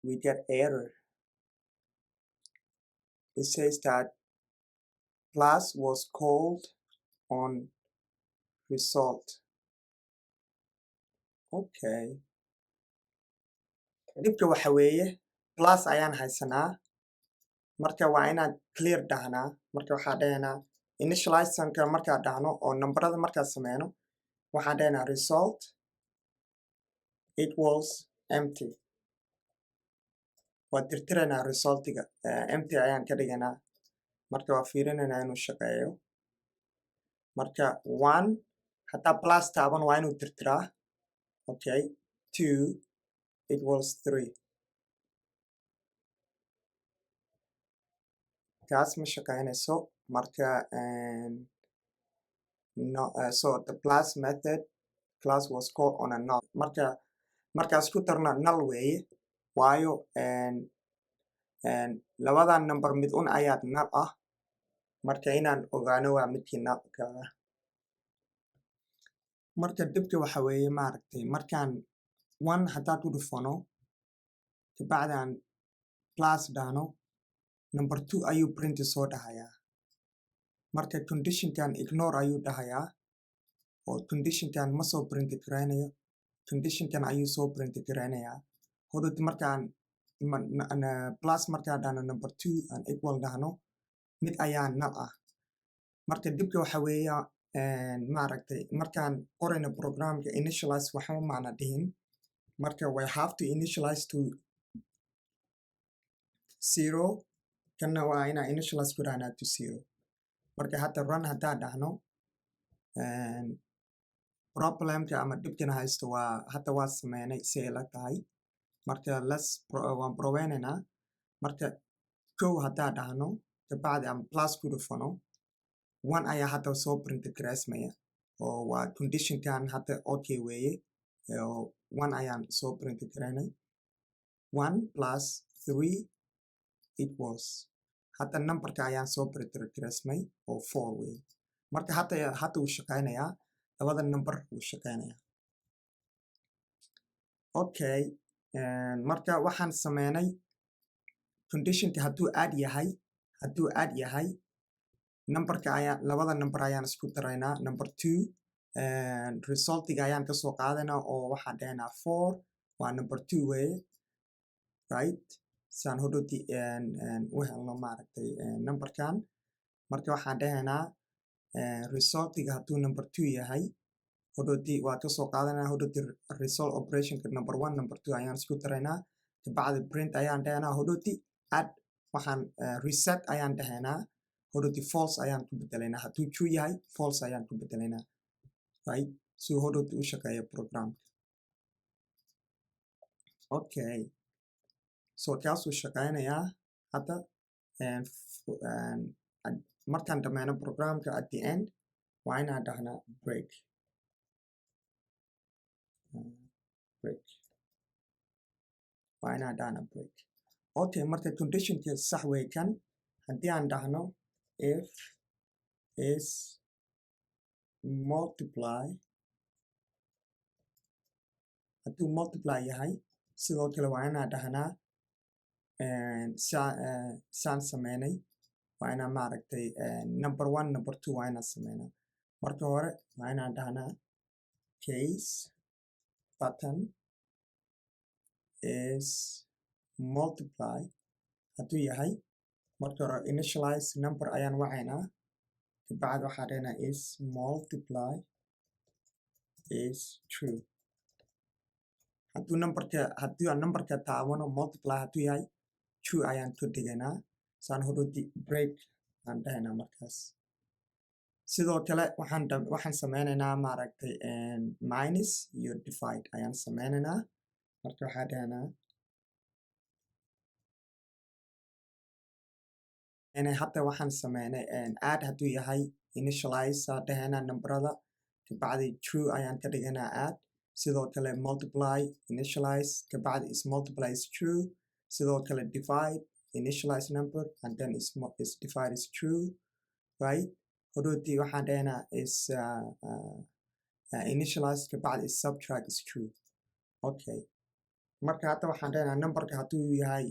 we get error. It says that plus was called on result. Okay, dhibka waxa weeye plus ayaan haysanaa. Marka waa inaan clear dhahnaa. Marka waxaa dhahaynaa initialize-ka markaa dhahno oo nambarada markaa sameyno, waxaan dhahaynaa result equals empty. Waa tirtiraynaa resultiga, empty ayaan ka dhiganaa. Marka waa fiirinaynaa inuu shaqeeyo. Marka one hataa plus taaban, waa inuu tirtiraa. Okay, two equals three. Kaas ma shaqeynayso. Marka no, so the plus method class was called on a null. Marka markaas ku darna null weeye, waayo labadan number mid un ayaad null ah. Marka inaan ogaano waa midkii nullka ah. Marka dhibka waxa weeye, maaragtay, markaan one haddaad ku dhufano, kabacdaan plus dhahno, number two ayuu print soo dhahayaa. Marka conditionkan ignore ayuu dhahayaa oo conditionkan ma soo print garaynayo, conditionkan ayuu soo print garaynayaa. Hodhowti markaan plus markaan dhahno number two aan equal dhahno, mid ayaa null ah. Marka dhibka waxa weeya, maaragtay, markaan qorayno programka initialize waxba maana dhihin. Marka we have to initialize to zero, kanna waa inaan initialize ku dhahnaa to zero. Marka hadda run haddaan dhahno, problemka ama dhibkana haysto waa hadda waa sameynay si ay la tahay. Marka let's waan probeynaynaa. Marka kow haddaan dhahno, kabacdi aan plus ku dhufano, one ayaa hadda soo print gareysmaya oo waa conditionkan hadda okay weeye oo one ayaan soo print gareynay. One plus three equals, hadda numberka ayaan soo print gareysmay oo four weeye. Marka hadda wuu shaqeynayaa, labada number wuu shaqeynayaa. Okay, marka waxaan sameynay conditionka hadduu add yahay numberka ayaa labada number ayaan isku daraynaa. Number two resultiga ayaan kasoo qaadanaa oo waxaan dhahaynaa four waa number two weeye, right? Saan hodhowti u helno, maaragtay, numberkan. Marka waxaan dhahaynaa resultiga hadduu number two yahay, hodhowti waa kasoo qaadanaa. Hodhowti result operationka number one, number two ayaan isku daraynaa. Kabacdi print ayaan dhahaynaa. Hodhowti add waxaan reset ayaan dhahaynaa. Hodhowti false ayaan ku bedelaynaa. Hadduu true yahay, false ayaan ku bedelaynaa, right? Si uu hodhowti u shaqeeyo programka. Okay, so kaasuu shaqeynayaa hadda. Markaan dhameyno programka, at the end waa inaan dhahnaa break. Break waa inaan dhahnaa break. Okay, marka conditionka sax wey kan. Haddii aan dhahno if is multiply, hadduu multiply yahay, sidoo kale waa inaan dhahnaa saan sameynay. Waa inaan, maaragtay, number one, number two waa inaan sameynaa. Marka hore waa inaan dhahnaa case button is multiply hadduu yahay. Marka hore initialize number ayaan wacaynaa. Kabacdi waxaa dhahnaa is multiply is true. Hadduu numberka, haddii aan numberka taabano, multiply hadduu yahay, true ayaan ka dhiganaa. Saan hodhowti break aan dhahaynaa. Markaas sidoo kale waxaan sameynaynaa, maaragtay, minus iyo divide ayaan sameynaynaa. Marka waxaa dhahnaa hadda waxaan sameynay add hadduu yahay, initialize aa dhahaynaa numberada, kabacdi true ayaan ka dhiganaa add. Sidoo kale multiply, initialize, kabacdi is multiply is true. Sidoo kale divide, initialize number and then is divide is true, right? Hodhowtii waxaan dhahaynaa is initialize, kabacdi is subtract is true. Okay, marka hadda waxaan dhahaynaa numberka hadduu yahay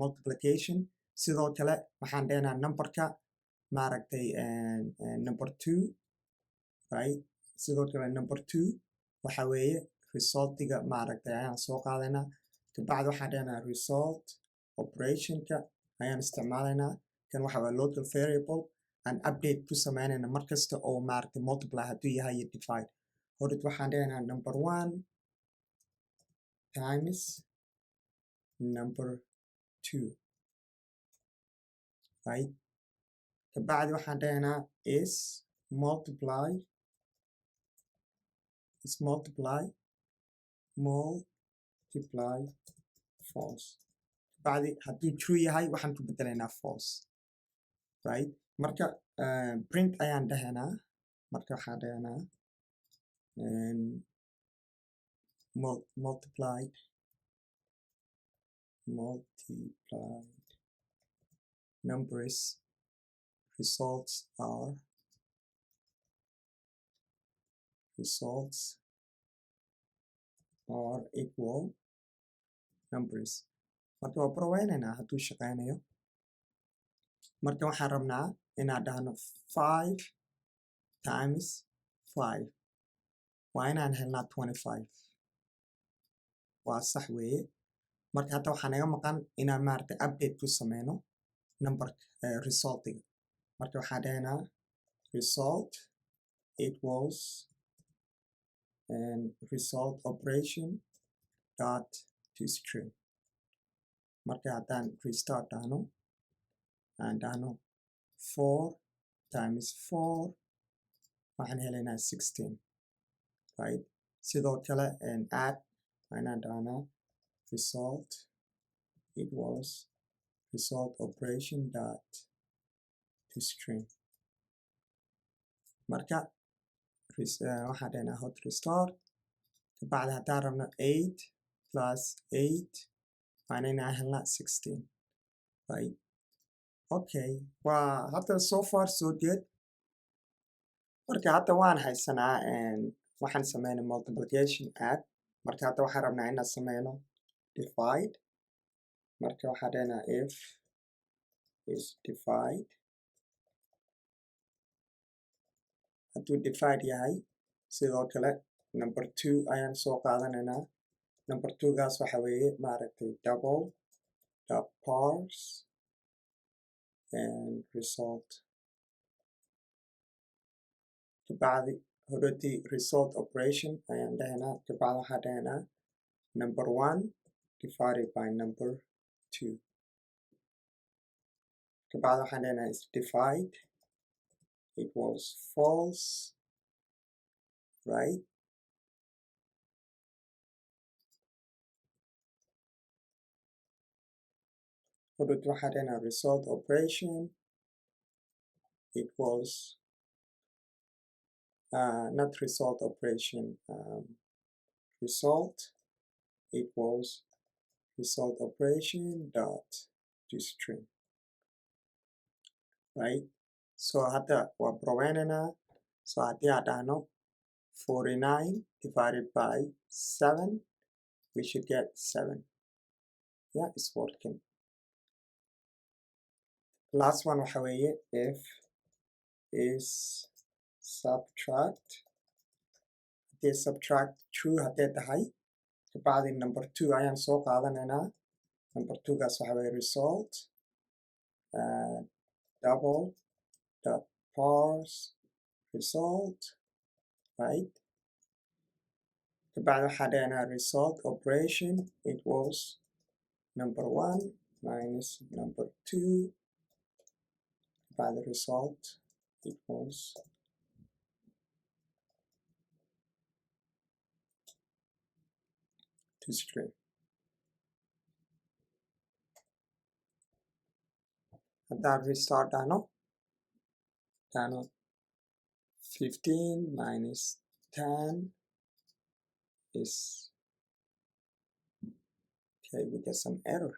multiplication, sidoo kale waxaan dhahaynaa numberka, maaragtay, number two, right? Sidoo kale number two waxa weeye resultiga, maaragtay, ayaan soo qaadaynaa. Kabacdi waxaan dhahaynaa result operationka ayaan Ayaan isticmaalaynaa. Kan waxa waa local variable aan update ku sameynayna markasta oo, maaragtay, multiply hadduu yahay iyo divide. Horid waxaan dhehaynaa number one times number two, right? Kabacdi waxaan dhehaynaa is multiply, multiply false. Kabacdi hadduu true yahay, waxaan ku bedelaynaa false, right? Marka print ayaan dhehaynaa. Marka waxaan dhehaynaa multiplied numbers results are equal numbers. Marka waa baroweynaynaa hadduu shaqeynayo. Marka waxaan rabnaa inaan dhahno 5 times 5, waa inaan helnaa 25. Waa sax weeye. Marka hadda waxaa naga maqan inaan, maaragtay, update ku sameyno number resultiga. Marka waxaan dhahaynaa result equals and result operation dot to string. Marka haddaan restart dhahno, aan dhahno 4 times 4, waxaan helaynaa 16, right? Sidoo kale add waa inaan dhahnaa result equals result operation dot to string. Marka waxaan dhahnaa hot restart. Kabacdi haddaan rabno 8 plus 8, waan inaan helnaa 16, right? Okay, waa hadda so far so good. Marka hadda waan haysanaa, waxaan sameynay multiplication, add. Marka hadda waxaan rabnaa inaan sameyno divide. Marka waxaan dhahnaa if is divide. Hadduu divide yahay, sidoo kale number two ayaan soo qaadanaynaa. Number two gaas waxa weeye, maaragtay, double dot parse and result. Kabacdi hodhoti result operation ayaan dhahaynaa. Kabacdi waxaan dhahaynaa number one divided by number two. Kabacdi waxaan dhahaynaa is divide equals false, right? Hodhoti waxaan dhahaynaa result operation equals, not result operation, result equals result operation dot to string, right? So hadda waa probeynaynaa. So haddii aan dhahno 49 divided by 7, we should get 7. Yeah, it's working. Last one waxa weeye if is subtract. Haddii subtract true hadday tahay, kabacdi number two ayaan soo qaadanaynaa. Number two gaas waxa weeye result double dot parse result, right? Kabacdi waxaa dhahaynaa result operation equals number one minus number two. Kabacdi result equals to string. Haddaan restart dhahno 15 minus 10 is, okay, we get some error.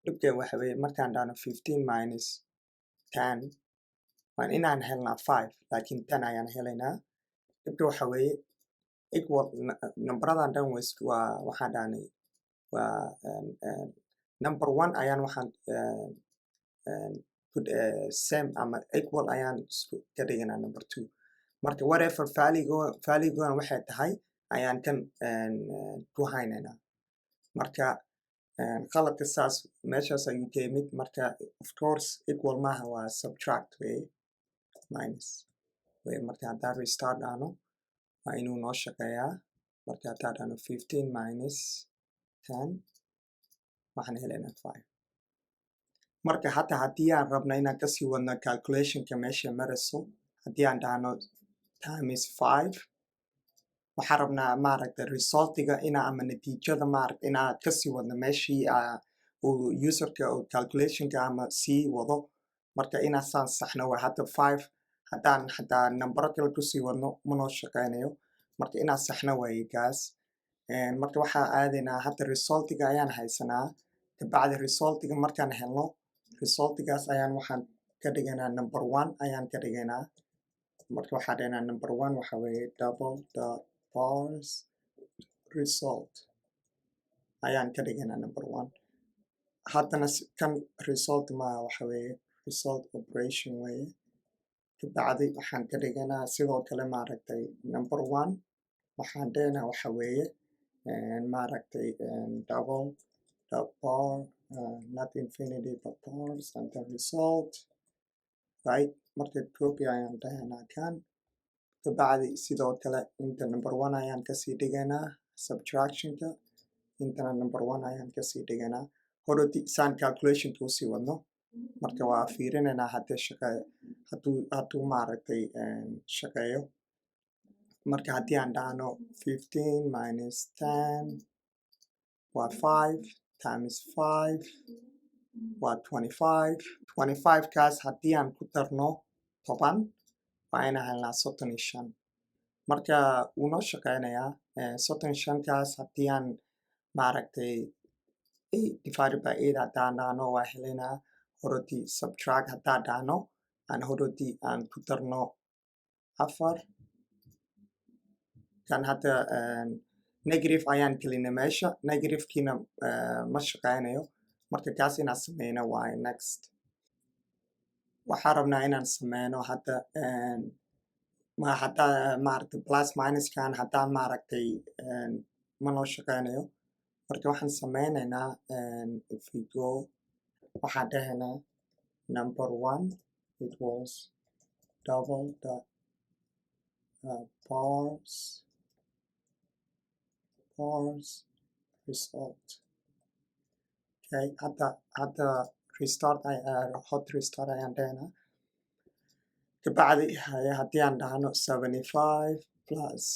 Dhibkeen waxa weeye markaan dhahno 15 minus 10, waan inaan helnaa 5, laakiin 10 ayaan helaynaa. Dhibka waxa weeye equal numberadan dhan waa waxaan dhahnay waa number one ayaan waxaan put same ama equal ayaan isku ka dhiganaa number two. Marka whatever valuegoona waxay tahay ayaan kan ku haynaynaa. Marka Qaladka saas meeshaas ayuu ka yimid. Marka of course equal maaha, waa subtract wey, minus wey. Marka haddaan restart dhahno, waa inuu noo shaqeeyaa. Marka haddaan dhahno 15 minus 10, waxaan helaynaa 5. Marka hata haddii aan rabno inaan kasii wadno calculationka meesha marayso, haddii aan dhahno times 5, waxaan rabnaa, maaragtay, resultiga ina ama natiijada, maaragta, inaad kasii wadno meeshii uu userka uu calculationka ama sii wado. Marka inaan saan saxno waa hadda 5. Haddaan xataa nambaro kale kusii wadno, manoo shaqeynayo. Marka inaan saxno waaye gaas. Marka waxaa aadaynaa, hadda resultiga ayaan haysanaa. Kabacdi resultiga markaan helno, resultigaas ayaan waxaan ka dhiganaa number one ayaan ka dhiganaa. Marka waxaa dhiganaa number one waxa weeye double dot parse result ayaan ka dhiganaa number one. Haddana kan result maaha, waxa weeye result operation weeye. Kabacdi waxaan ka dhiganaa sidoo kale, maaragtay, number one waxaan dhiganaa waxa weeye, maaragtay, double dot par, not infinity but parse and then result, right? Marka copy ayaan dhahanaa kan. Kabacdi sidoo kale inta number one ayaan kasii dhiganaa subtractionka, intana number one ayaan kasii dhiganaa horoti saan calculationka usii wadno. Marka waa fiirinaynaa haddii shaqe hadduu, maaragtay, shaqeeyo. Marka haddii aan dhahno 15 minus 10 waa 5, times 5 waa 25. 25 kaas haddii aan ku darno 10, waa inaan helnaa 35. Marka wuu noo shaqeynayaa. 35 kaas haddii aan, maaragtay, 8 divided by 8 haddaan dhahno, waa helaynaa. Horoti subtract haddaan dhahno, aan horoti aan ku darno 4 kan, hadda negative ayaan gelinay meesha, negativekiina ma shaqeynayo. Marka kaas inaan sameyno waaye. Next waxaan rabnaa inaan sameyno hadda, ma haddaa, maaragtay, plus minuskan haddaan, maaragtay, ma noo shaqeynayo. Marka waxaan sameyneynaa, if we go, waxaan dhahaynaa number one equals double dot parse result. Okay, hadda restart, hot restart ayaan dhahaynaa. Kabacdi haddii aan dhahno 75 plus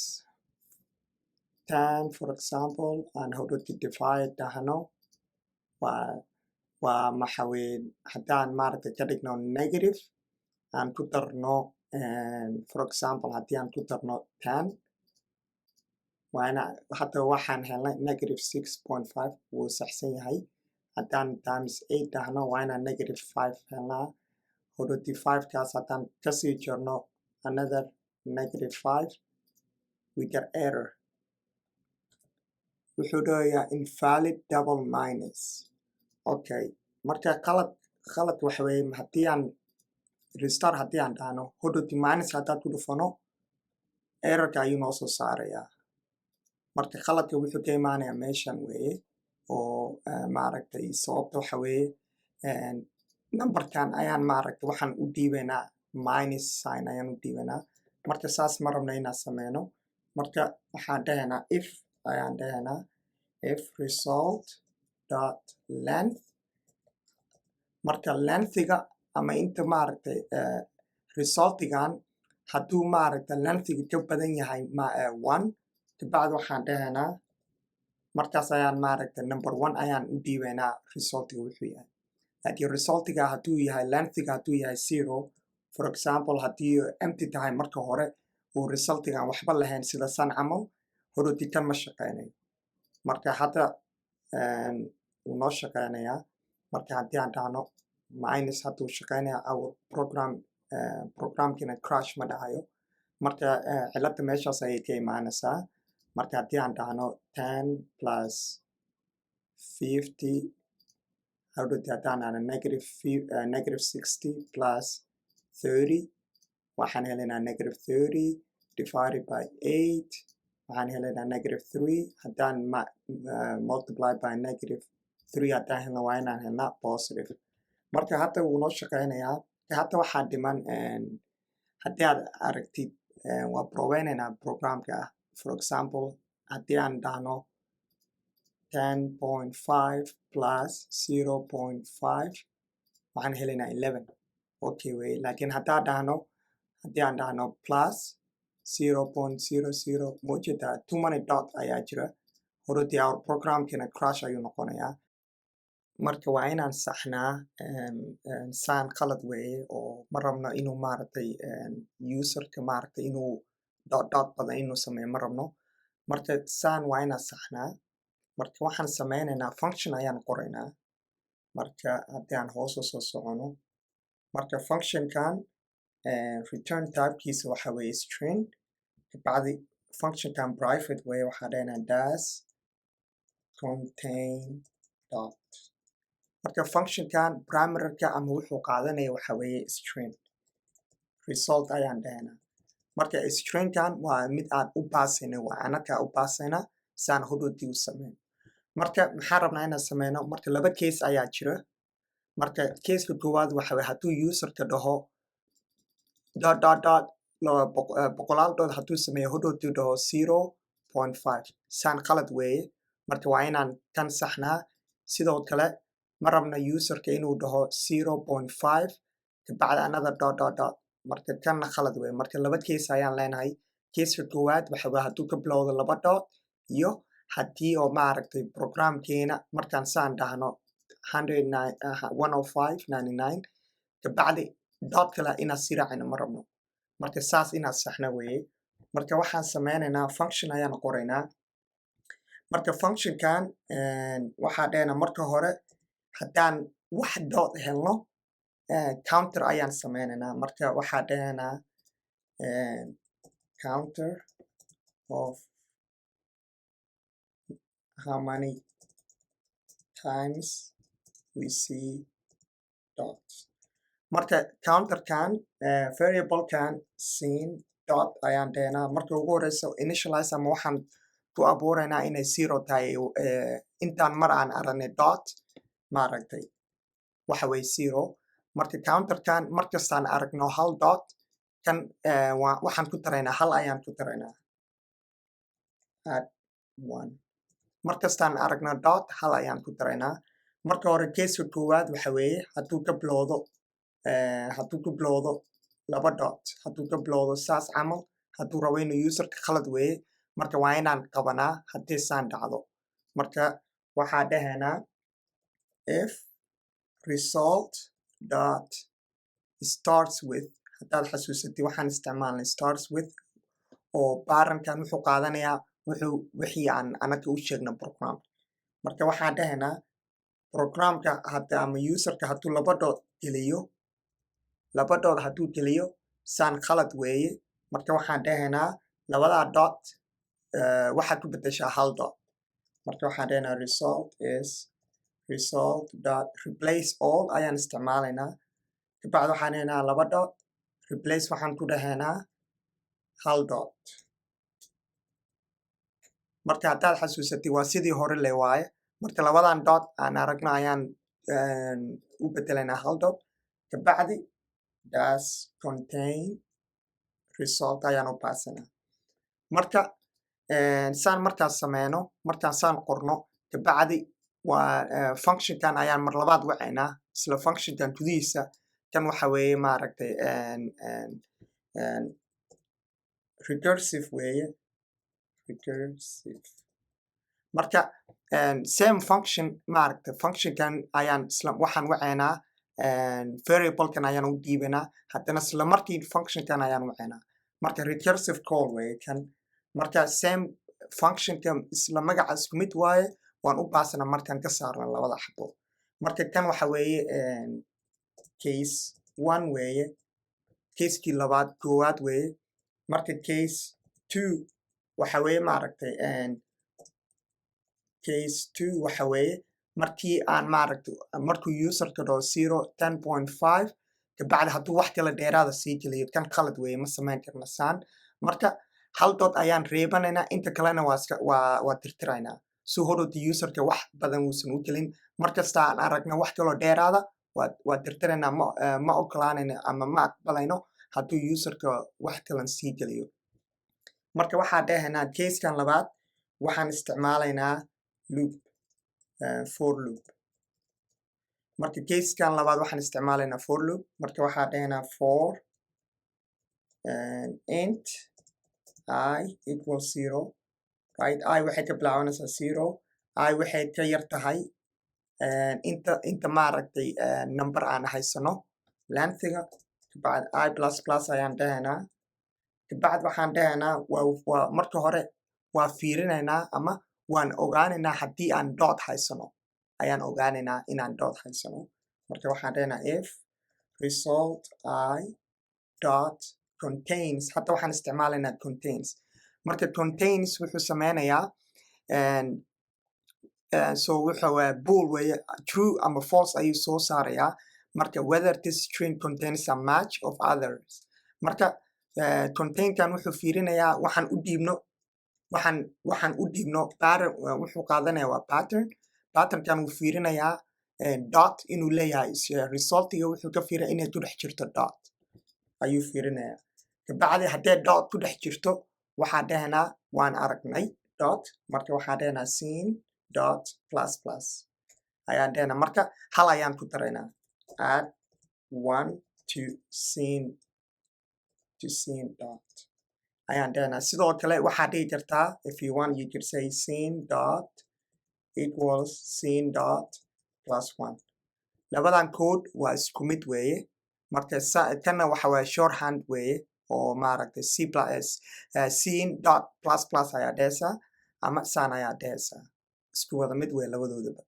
10, for example, aan hodhoti divide dhahno, waa maxa weye, haddaan, maaragtay, ka dhigno negative, aan ku darno, for example, haddii aan ku darno 10, waa ina hadda waxaan helnay negative 6.5. Wuu saxsan yahay. Haddaan times 8 dhahno, waa inaan negative 5 helnaa. Hodhoti 5 kaas haddaan kasii jirno another negative 5, we get error. Wuxuu dhahayaa "invalid double minus". Okay, marka qalad waxa weeye, haddii aan restart haddii aan dhahno, hodhoti minus haddaan ku dhufano, errorka ayuu noo soo saarayaa. Marka qaladka wuxuu ka imaanayaa meeshan weeye oo, maaragtay, sababta waxa weeye numberkan ayaan, maaragtay, waxaan u dhiibaynaa minus sign ayaan u dhiibaynaa. Marka saas ma rabno inaan sameyno. Marka waxaan dhahaynaa, if ayaan dhahaynaa, if result dot length. Marka lengthiga ama inta, maaragtay, resultigan hadduu, maaragtay, lengthiga ka badan yahay one, kabacdi waxaan dhahaynaa, markaas ayaan, maaragtay, number one ayaan u dhiibaynaa resultiga wuxuu yahay. Laakiin resultiga hadduu yahay, lengthiga hadduu yahay zero, for example, haddii empty tahay marka hore, uu resultigan waxba lahayn sida san camal, horoti kan ma shaqeynayo. Marka hadda wuu noo shaqeynayaa. Marka haddii aan dhahno minus, hadda uu shaqeynaya our program, programkina crash ma dhahayo. Marka cilada meeshaas ayay ka imaanaysaa. Marka haddii aan dhahno 10 plus 50, hadhowti haddaan dhahno negative 60 plus 30, waxaan helaynaa negative 30 divided by 8, waxaan helaynaa negative 3. Haddaan multiply by negative Three haddaan helno, waa inaan helnaa positive. Marka hadda wuu noo shaqeynayaa. Hadda waxaa dhiman, haddii aad aragtid, waa probeynaynaa programka ah. For example, haddii aan dhahno 10.5 plus 0.5, waxaan helaynaa 11. Okay wey. Laakiin haddii aan dhahno plus 0.00, maujeedaa, too many dot ayaa jira. Horadii our programkina crash ayuu noqonayaa. Marka waa inaan saxnaa. Saan qalad weeye oo ma rabno inuu, maaragtay, userka, maaragtay, inuu dot dot badan inuu sameeyo ma rabno. Marka saan waa inaan saxnaa. Marka waxaan sameynaynaa, function ayaan qoraynaa. Marka haddii aan hoos usoo socono, marka functionkan return typekiisa waxa weeye string. Kabacdi functionkan private weeye. Waxaa dhahnaa does contain dot. Marka functionkan parameterka ama wuxuu qaadanaya waxa weeye string. Result ayaan dhahnaa. Marka stringkan waa mid aan u baasayna, waa anakaa u baasayna saan hodhoodii u sameyn. Marka maxaan rabnaa inaan sameyno? Marka laba case ayaa jira. Marka caseka koowaad waxa weye hadduu userka dhaho dot dot dot, boqolaal dot hadduu sameeyo, hodhoodii dhaho 0.5, saan qalad weeye. Marka waa inaan kan saxnaa. Sidoo kale ma rabna userka inuu dhaho 0.5, kabacdi another dot dot dot. Marka kanna khalad weeye. Marka laba case ayaan leenahay. Caseka koowaad waxa weye hadduu ka bilowdo laba dot iyo haddii oo, maaragtay, programkeena markaan saan dhahno 105.99, kabacdi dot kale inaan sii raacino ma rabno. Marka saas inaad saxna weeye. Marka waxaan sameynaynaa, function ayaan qoraynaa. Marka functionkan waxaa dhehnaa, marka hore haddaan wax dot helno, counter ayaan sameynaynaa. Marka waxaa dhehnaa counter of how many times we see dot. Marka counterkan, variablekan seen dot ayaan dhehnaa. Marka ugu horeyso initialize ama waxaan ku abuuraynaa inay zero tahay. Intaan mar aan aragnay dot, maaragtay, waxa weye zero. Marka counterkan markastaan aragno hal dot, kan waxaan ku daraynaa, hal ayaan ku daraynaa, add one. Markastaan aragno dot, hal ayaan ku daraynaa. Marka hore caseka koowaad waxa weeye hadduu ka bilowdo laba dot, hadduu ka bilowdo saas camal, hadduu rabo inuu userka, khalad weeye. Marka waa inaan qabanaa haddii saan dhacdo. Marka waxaa dhahaynaa if result dot starts with. Haddaad xasuusatay, waxaan isticmaalnay starts with oo patternkan wuxuu qaadanayaa wuxuu wixii aan anaga u sheegna program. Marka waxaan dhahaynaa programka hadda ama userka hadduu laba dot geliyo, laba dot hadduu geliyo, saan khalad weeye. Marka waxaan dhahaynaa labadaa dot waxaad ku bedeshaa hal dot. Marka waxaan dhahaynaa result is result dot replace all ayaan isticmaalaynaa. Kabacdi waxaan dhahaynaa laba dot replace, waxaan ku dhahaynaa hal dot. Marka haddaad xasuusatay, waa sidii hore le waaye. Marka labadan dot aan aragno ayaan u bedelaynaa hal dot. Kabacdi does contain result ayaan u baasanaa. Marka saan markaas sameyno, markaan saan qorno, kabacdi waa functionkan ayaan mar labaad wacaynaa, isla functionkan gudihiisa. Kan waxa weeye, maaragtay, recursive weeye, recursive. Marka same function, maaragtay, functionkan ayaan isla waxaan wacaynaa, variablekan ayaan u dhiibanaa. Haddana isla markii functionkan ayaan wacaynaa. Marka recursive call weeye kan. Marka same functionka, isla magaca isku mid waaye, waan u baasanaa markaan ka saarna labada xabo. Marka kan waxa weeye case one weeye, casekii labaad koowaad weeye. Marka case two waxa weeye, maaragtay, case two waxa weeye markii aan, maaragtay, markuu userka dhaho 0 10.5, kabacdi hadduu wax kale dheeraada sii geliyo, kan khalad weeye, ma samayn karna saan. Marka hal dot ayaan reebanaynaa, inta kalena waa iska waa tirtiraynaa. Si hodhowta userka wax badan uusan u gelin. Markasta aan aragno wax kaloo dheeraada, waa tirtiraynaa. Ma ogolaanayno ama ma aqbalayno hadduu userka wax kalan sii geliyo. Marka waxaa dhehaynaa, casekan labaad waxaan isticmaalaynaa loop, for loop. Marka casekan labaad waxaan isticmaalaynaa for loop. Marka waxaa dhehaynaa for int i equals zero, right? I waxay ka bilaabanaysaa zero, i waxay ka yar tahay inta maaragtay number aan haysano lengthiga. Kabacdi i plus plus ayaan dhehaynaa. Kabacdi waxaan dhehaynaa, waa marka hore waa fiirinaynaa ama waan ogaanaynaa haddii aan dot haysano, ayaan ogaanaynaa inaan dot haysano. Marka waxaan dhehaynaa if result i dot contains. Hadda waxaan isticmaalaynaa contains. Marka contains wuxuu sameynayaa, so wuxuu bool weeye, true ama false ayuu soo saarayaa. Marka whether this string contains a match of others. Marka containkan wuxuu fiirinayaa waxaan u dhiibno, waxaan u dhiibno pattern. Wuxuu qaadanaya waa pattern. Patternkan wuu fiirinayaa dot inuu leeyahay. Resultiga wuxuu ka fiirinaya inay ku dhex jirto dot ayuu fiirinayaa. Kabacdi haddee dot ku dhex jirto, waxaa dhehnaa waan aragnay dot. Marka waxaa dhehnaa cin dot plus plus ayaan dhehnaa. Marka hal ayaan ku daraynaa, add one to cin dot ayaan dhehnaa. Sidoo kale waxaa dhihi kartaa, if you want, you could say cin dot equals cin dot plus one. Labadan code waa isku mid weeye. Marka kana waxa waaye shorthand weeye oo maaragtay c plus cin dot plus plus ayaa dhehaysaa ama saan ayaa dhehaysaa, isku wada mid weeye labadoodaba.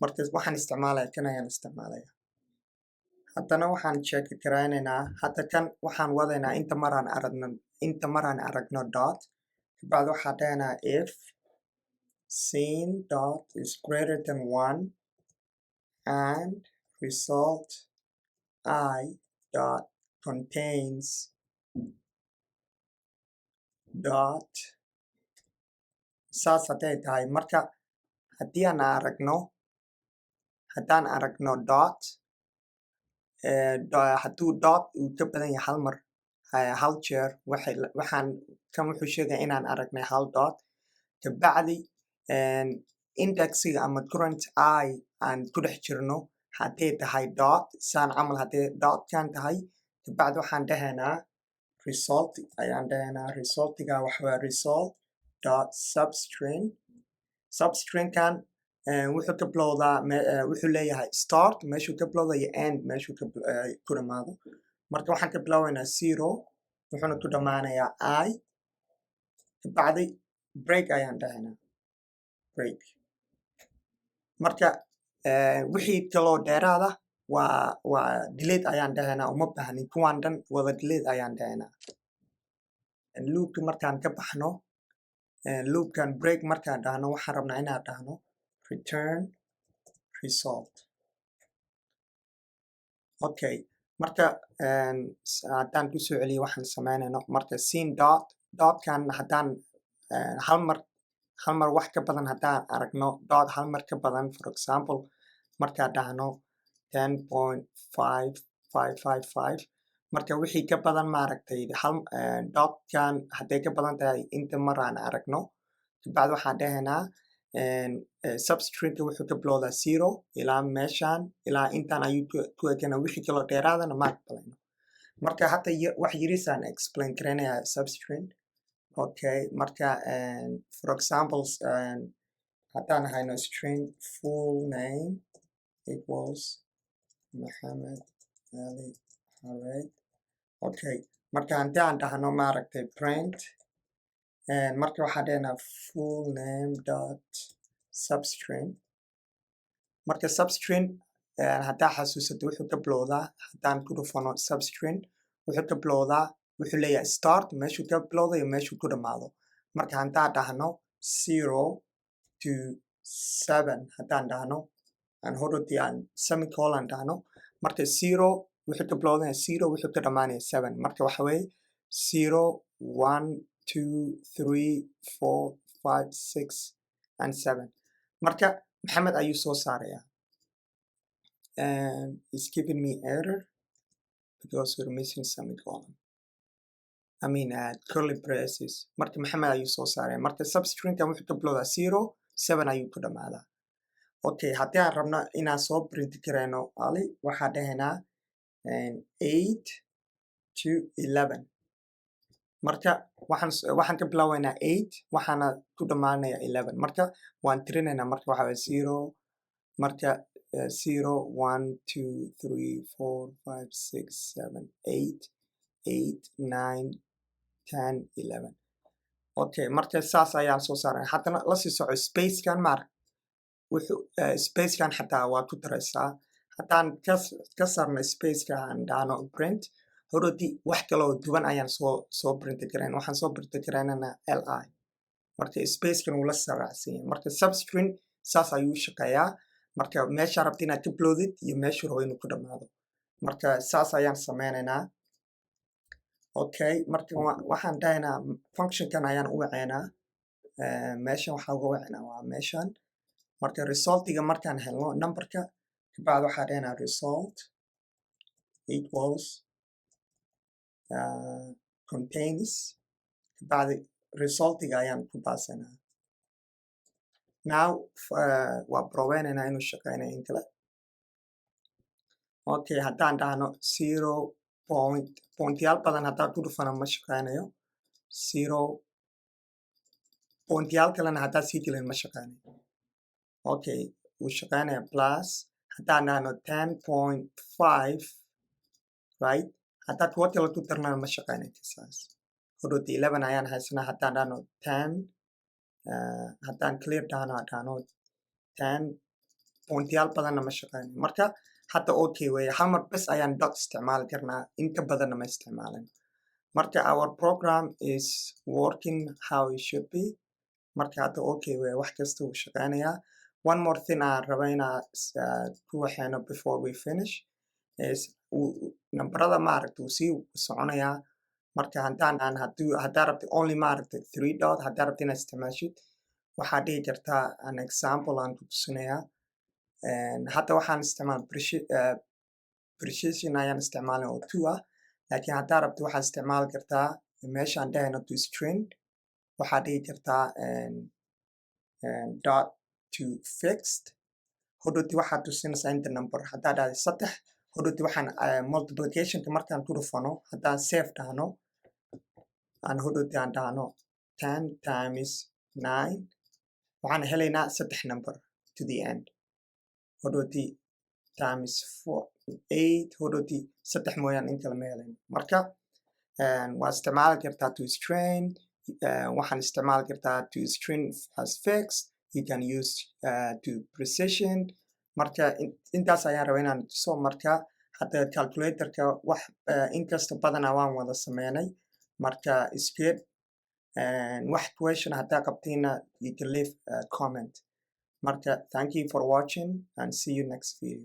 Marka waxaan isticmaalaya kan ayaan isticmaalaya. Haddana waxaan check garaynaynaa hadda kan. Waxaan wadaynaa inta maraan aragno dot. Kabacdi waxaa dhahaynaa if cin dot is greater than one and result i dot contains dot. Saas hadday tahay, marka haddii aan aragno, haddaan aragno dot, hadduu dot uu ka badan yahay hal mar, hal jeer, waxay waxaan kan wuxuu sheegaya inaan aragnay hal dot. Kabacdi indexiga ama current i aan ku dhex jirno hadday tahay dot, saan camal hadday dotkan tahay, kabacdi waxaan dhahaynaa result ayaan dhahaynaa. Resultiga waxa waa result dot substring. Substringkan wuxuu ka bilowdaa, wuxuu leeyahay start meeshuu ka bilowda iyo end meeshuu ka ku dhamaado. Marka waxaan ka bilaabaynaa zero, wuxuuna ku dhamaanayaa i. Kabacdi break ayaan dhahaynaa, break. Marka wixii kaloo dheeraada waa delete ayaan dhahaynaa, uma baahnin kuwaan dhan, wada delete ayaan dhahaynaa. Loopka markaan ka baxno, loopkan break markaan dhahno, waxaan rabnaa inaan dhahno return result. Okay, marka haddaan kusoo celiyo waxaan sameynayno, marka cin dot, dotkan haddaan hal mar wax ka badan haddaan aragno, dot hal mar ka badan, for example markaan dhahno 10.5555, marka wixii ka badan maaragtay hal dotkan hadday ka badan tahay inta mar aan aragno, kabacdi waxaan dhahaynaa substringka wuxuu ka bilowdaa zero ilaa meeshaan, ilaa intaan ayuu ku ekana. Wixii kaloo dheeraadana ma aqbalayno. Marka hadda wax yarisaan explain garaynayaa substring. Okay, marka for example, haddaan hayno string full name equals Maxamed Ali Hared. Okay, marka haddii aan dhahno maaragtay print, marka waxaan dhahnaa full name dot substring. Marka substring haddaa xasuusato, wuxuu ka bilowdaa, haddaan ku dhufano substring, wuxuu ka bilowdaa, wuxuu leeyahay start meeshuu ka bilowda iyo meeshuu ku dhamaado. Marka haddaan dhahno 0 to 7, haddaan dhahno aan hodhodii aan semicolon dhahno, marka zero wuxuu ka bilowdanaya zero, wuxuu ka dhamaanaya seven. Marka waxa weeye 0, 1, 2, 3, 4. 5, 6 and 7. Marka Maxamed ayuu soo saarayaa, and it's giving me error because we're missing semicolon, I mean, curly braces. Marka Maxamed ayuu soo saaraya. Marka substringkan wuxuu ka bilowdaa 0, 7 ayuu ku dhamaadaa. Okay, haddii aan rabno inaan soo print karayno Ali, waxaa dhahaynaa 8 to 11. Marka waxaan ka bilaabaynaa 8, waxaana ku dhammaanaya 11. Marka waan tirinaynaa. Marka waxaa waye 0, marka 0, 1, 2, 3, 4, 5, 6, 7, 8, 8, 9, 10, 11. Okay, marka saas ayaan soo saaraya. Haddana lasii soco spacekan maar wuxuu spacekan xataa waa ku daraysaa. Haddaan ka saarno spaceka, aan dhahno print, horoti wax kale oo duwan ayaan soo print garayn. Waxaan soo print garaynana li. Marka spacekan wuu la saraacsan yahay. Marka substring saas ayuu u shaqeeyaa. Marka meesha rabta inaad ka bilowdid iyo meeshuu rabo inuu ku dhamaado, marka saas ayaan sameynaynaa. Okay, marka waxaan dhahaynaa functionkan ayaan u waceynaa. Meeshan waxaa uga waceynaa waa meeshan. Marka resultiga markaan helno numberka kabacdi, waxaa dhahaynaa result equals contains, kabacdi resultiga ayaan ku baasanaa. Now waa probeynaynaa inuu shaqeynayo in kale. Okay, haddaan dhahno zero point, pointyaal badan haddaan ku dhufano ma shaqeynayo. Zero pointyaal kalena haddaan sii gelin ma shaqeynayo. Okay, wuu shaqeynaya. Plus haddaan dhahno 10.5, right, haddaad kuwo kale ku darnana ma shaqeynayo saas. Hodhowta 11 ayaan haysanaa. Haddaan dhahno 10, haddaan clear dhahno, dhahno 10 pointyaal badanna ma shaqeynayo. Marka hadda okay weeye. Hal mar bes ayaan dot isticmaali karnaa, in ka badanna ma isticmaalin. Marka our program is working how it should be. Marka hadda okay weeye, wax kasta wuu shaqeynayaa. One more thing aan raba inaa ku waxeeno before we finish is nambarada maaragta wuu sii soconayaa. Marka haddaan aan haduu haddaa rabta only maaragta three dot, haddaa rabta inaad isticmaashid, waxaad dhihi kartaa, an example aan ku tusinayaa. Hadda waxaan isticmaal precision ayaan isticmaalay oo 2 ah, laakiin haddaa rabto waxaad isticmaali kartaa meeshaan dhahayno to string, waxaad dhihi kartaa dot to fixed. Hodhowti waxaad tusinaysaa inta number. Haddaa dhahday 3, hodhowti waxaan multiplicationka markaan ku dhufano, haddaan save dhahno, aan hodhowti aan dhahno 10 times 9, waxaan helaynaa saddex number to the end. Hodhowti times 4, 8, hodhowti saddex mooyaan in kale ma helayno. Marka waa isticmaali kartaa to string, waxaan isticmaali kartaa to string as fixed, you can use to precision. Marka intaas ayaan rabaa inaan tuso. Marka hadda calculatorka wax inkasta badanaa waan wada sameynay. Marka is good. Wax question haddaa qabtiina, you can leave a comment. Marka thank you for watching and see you next video.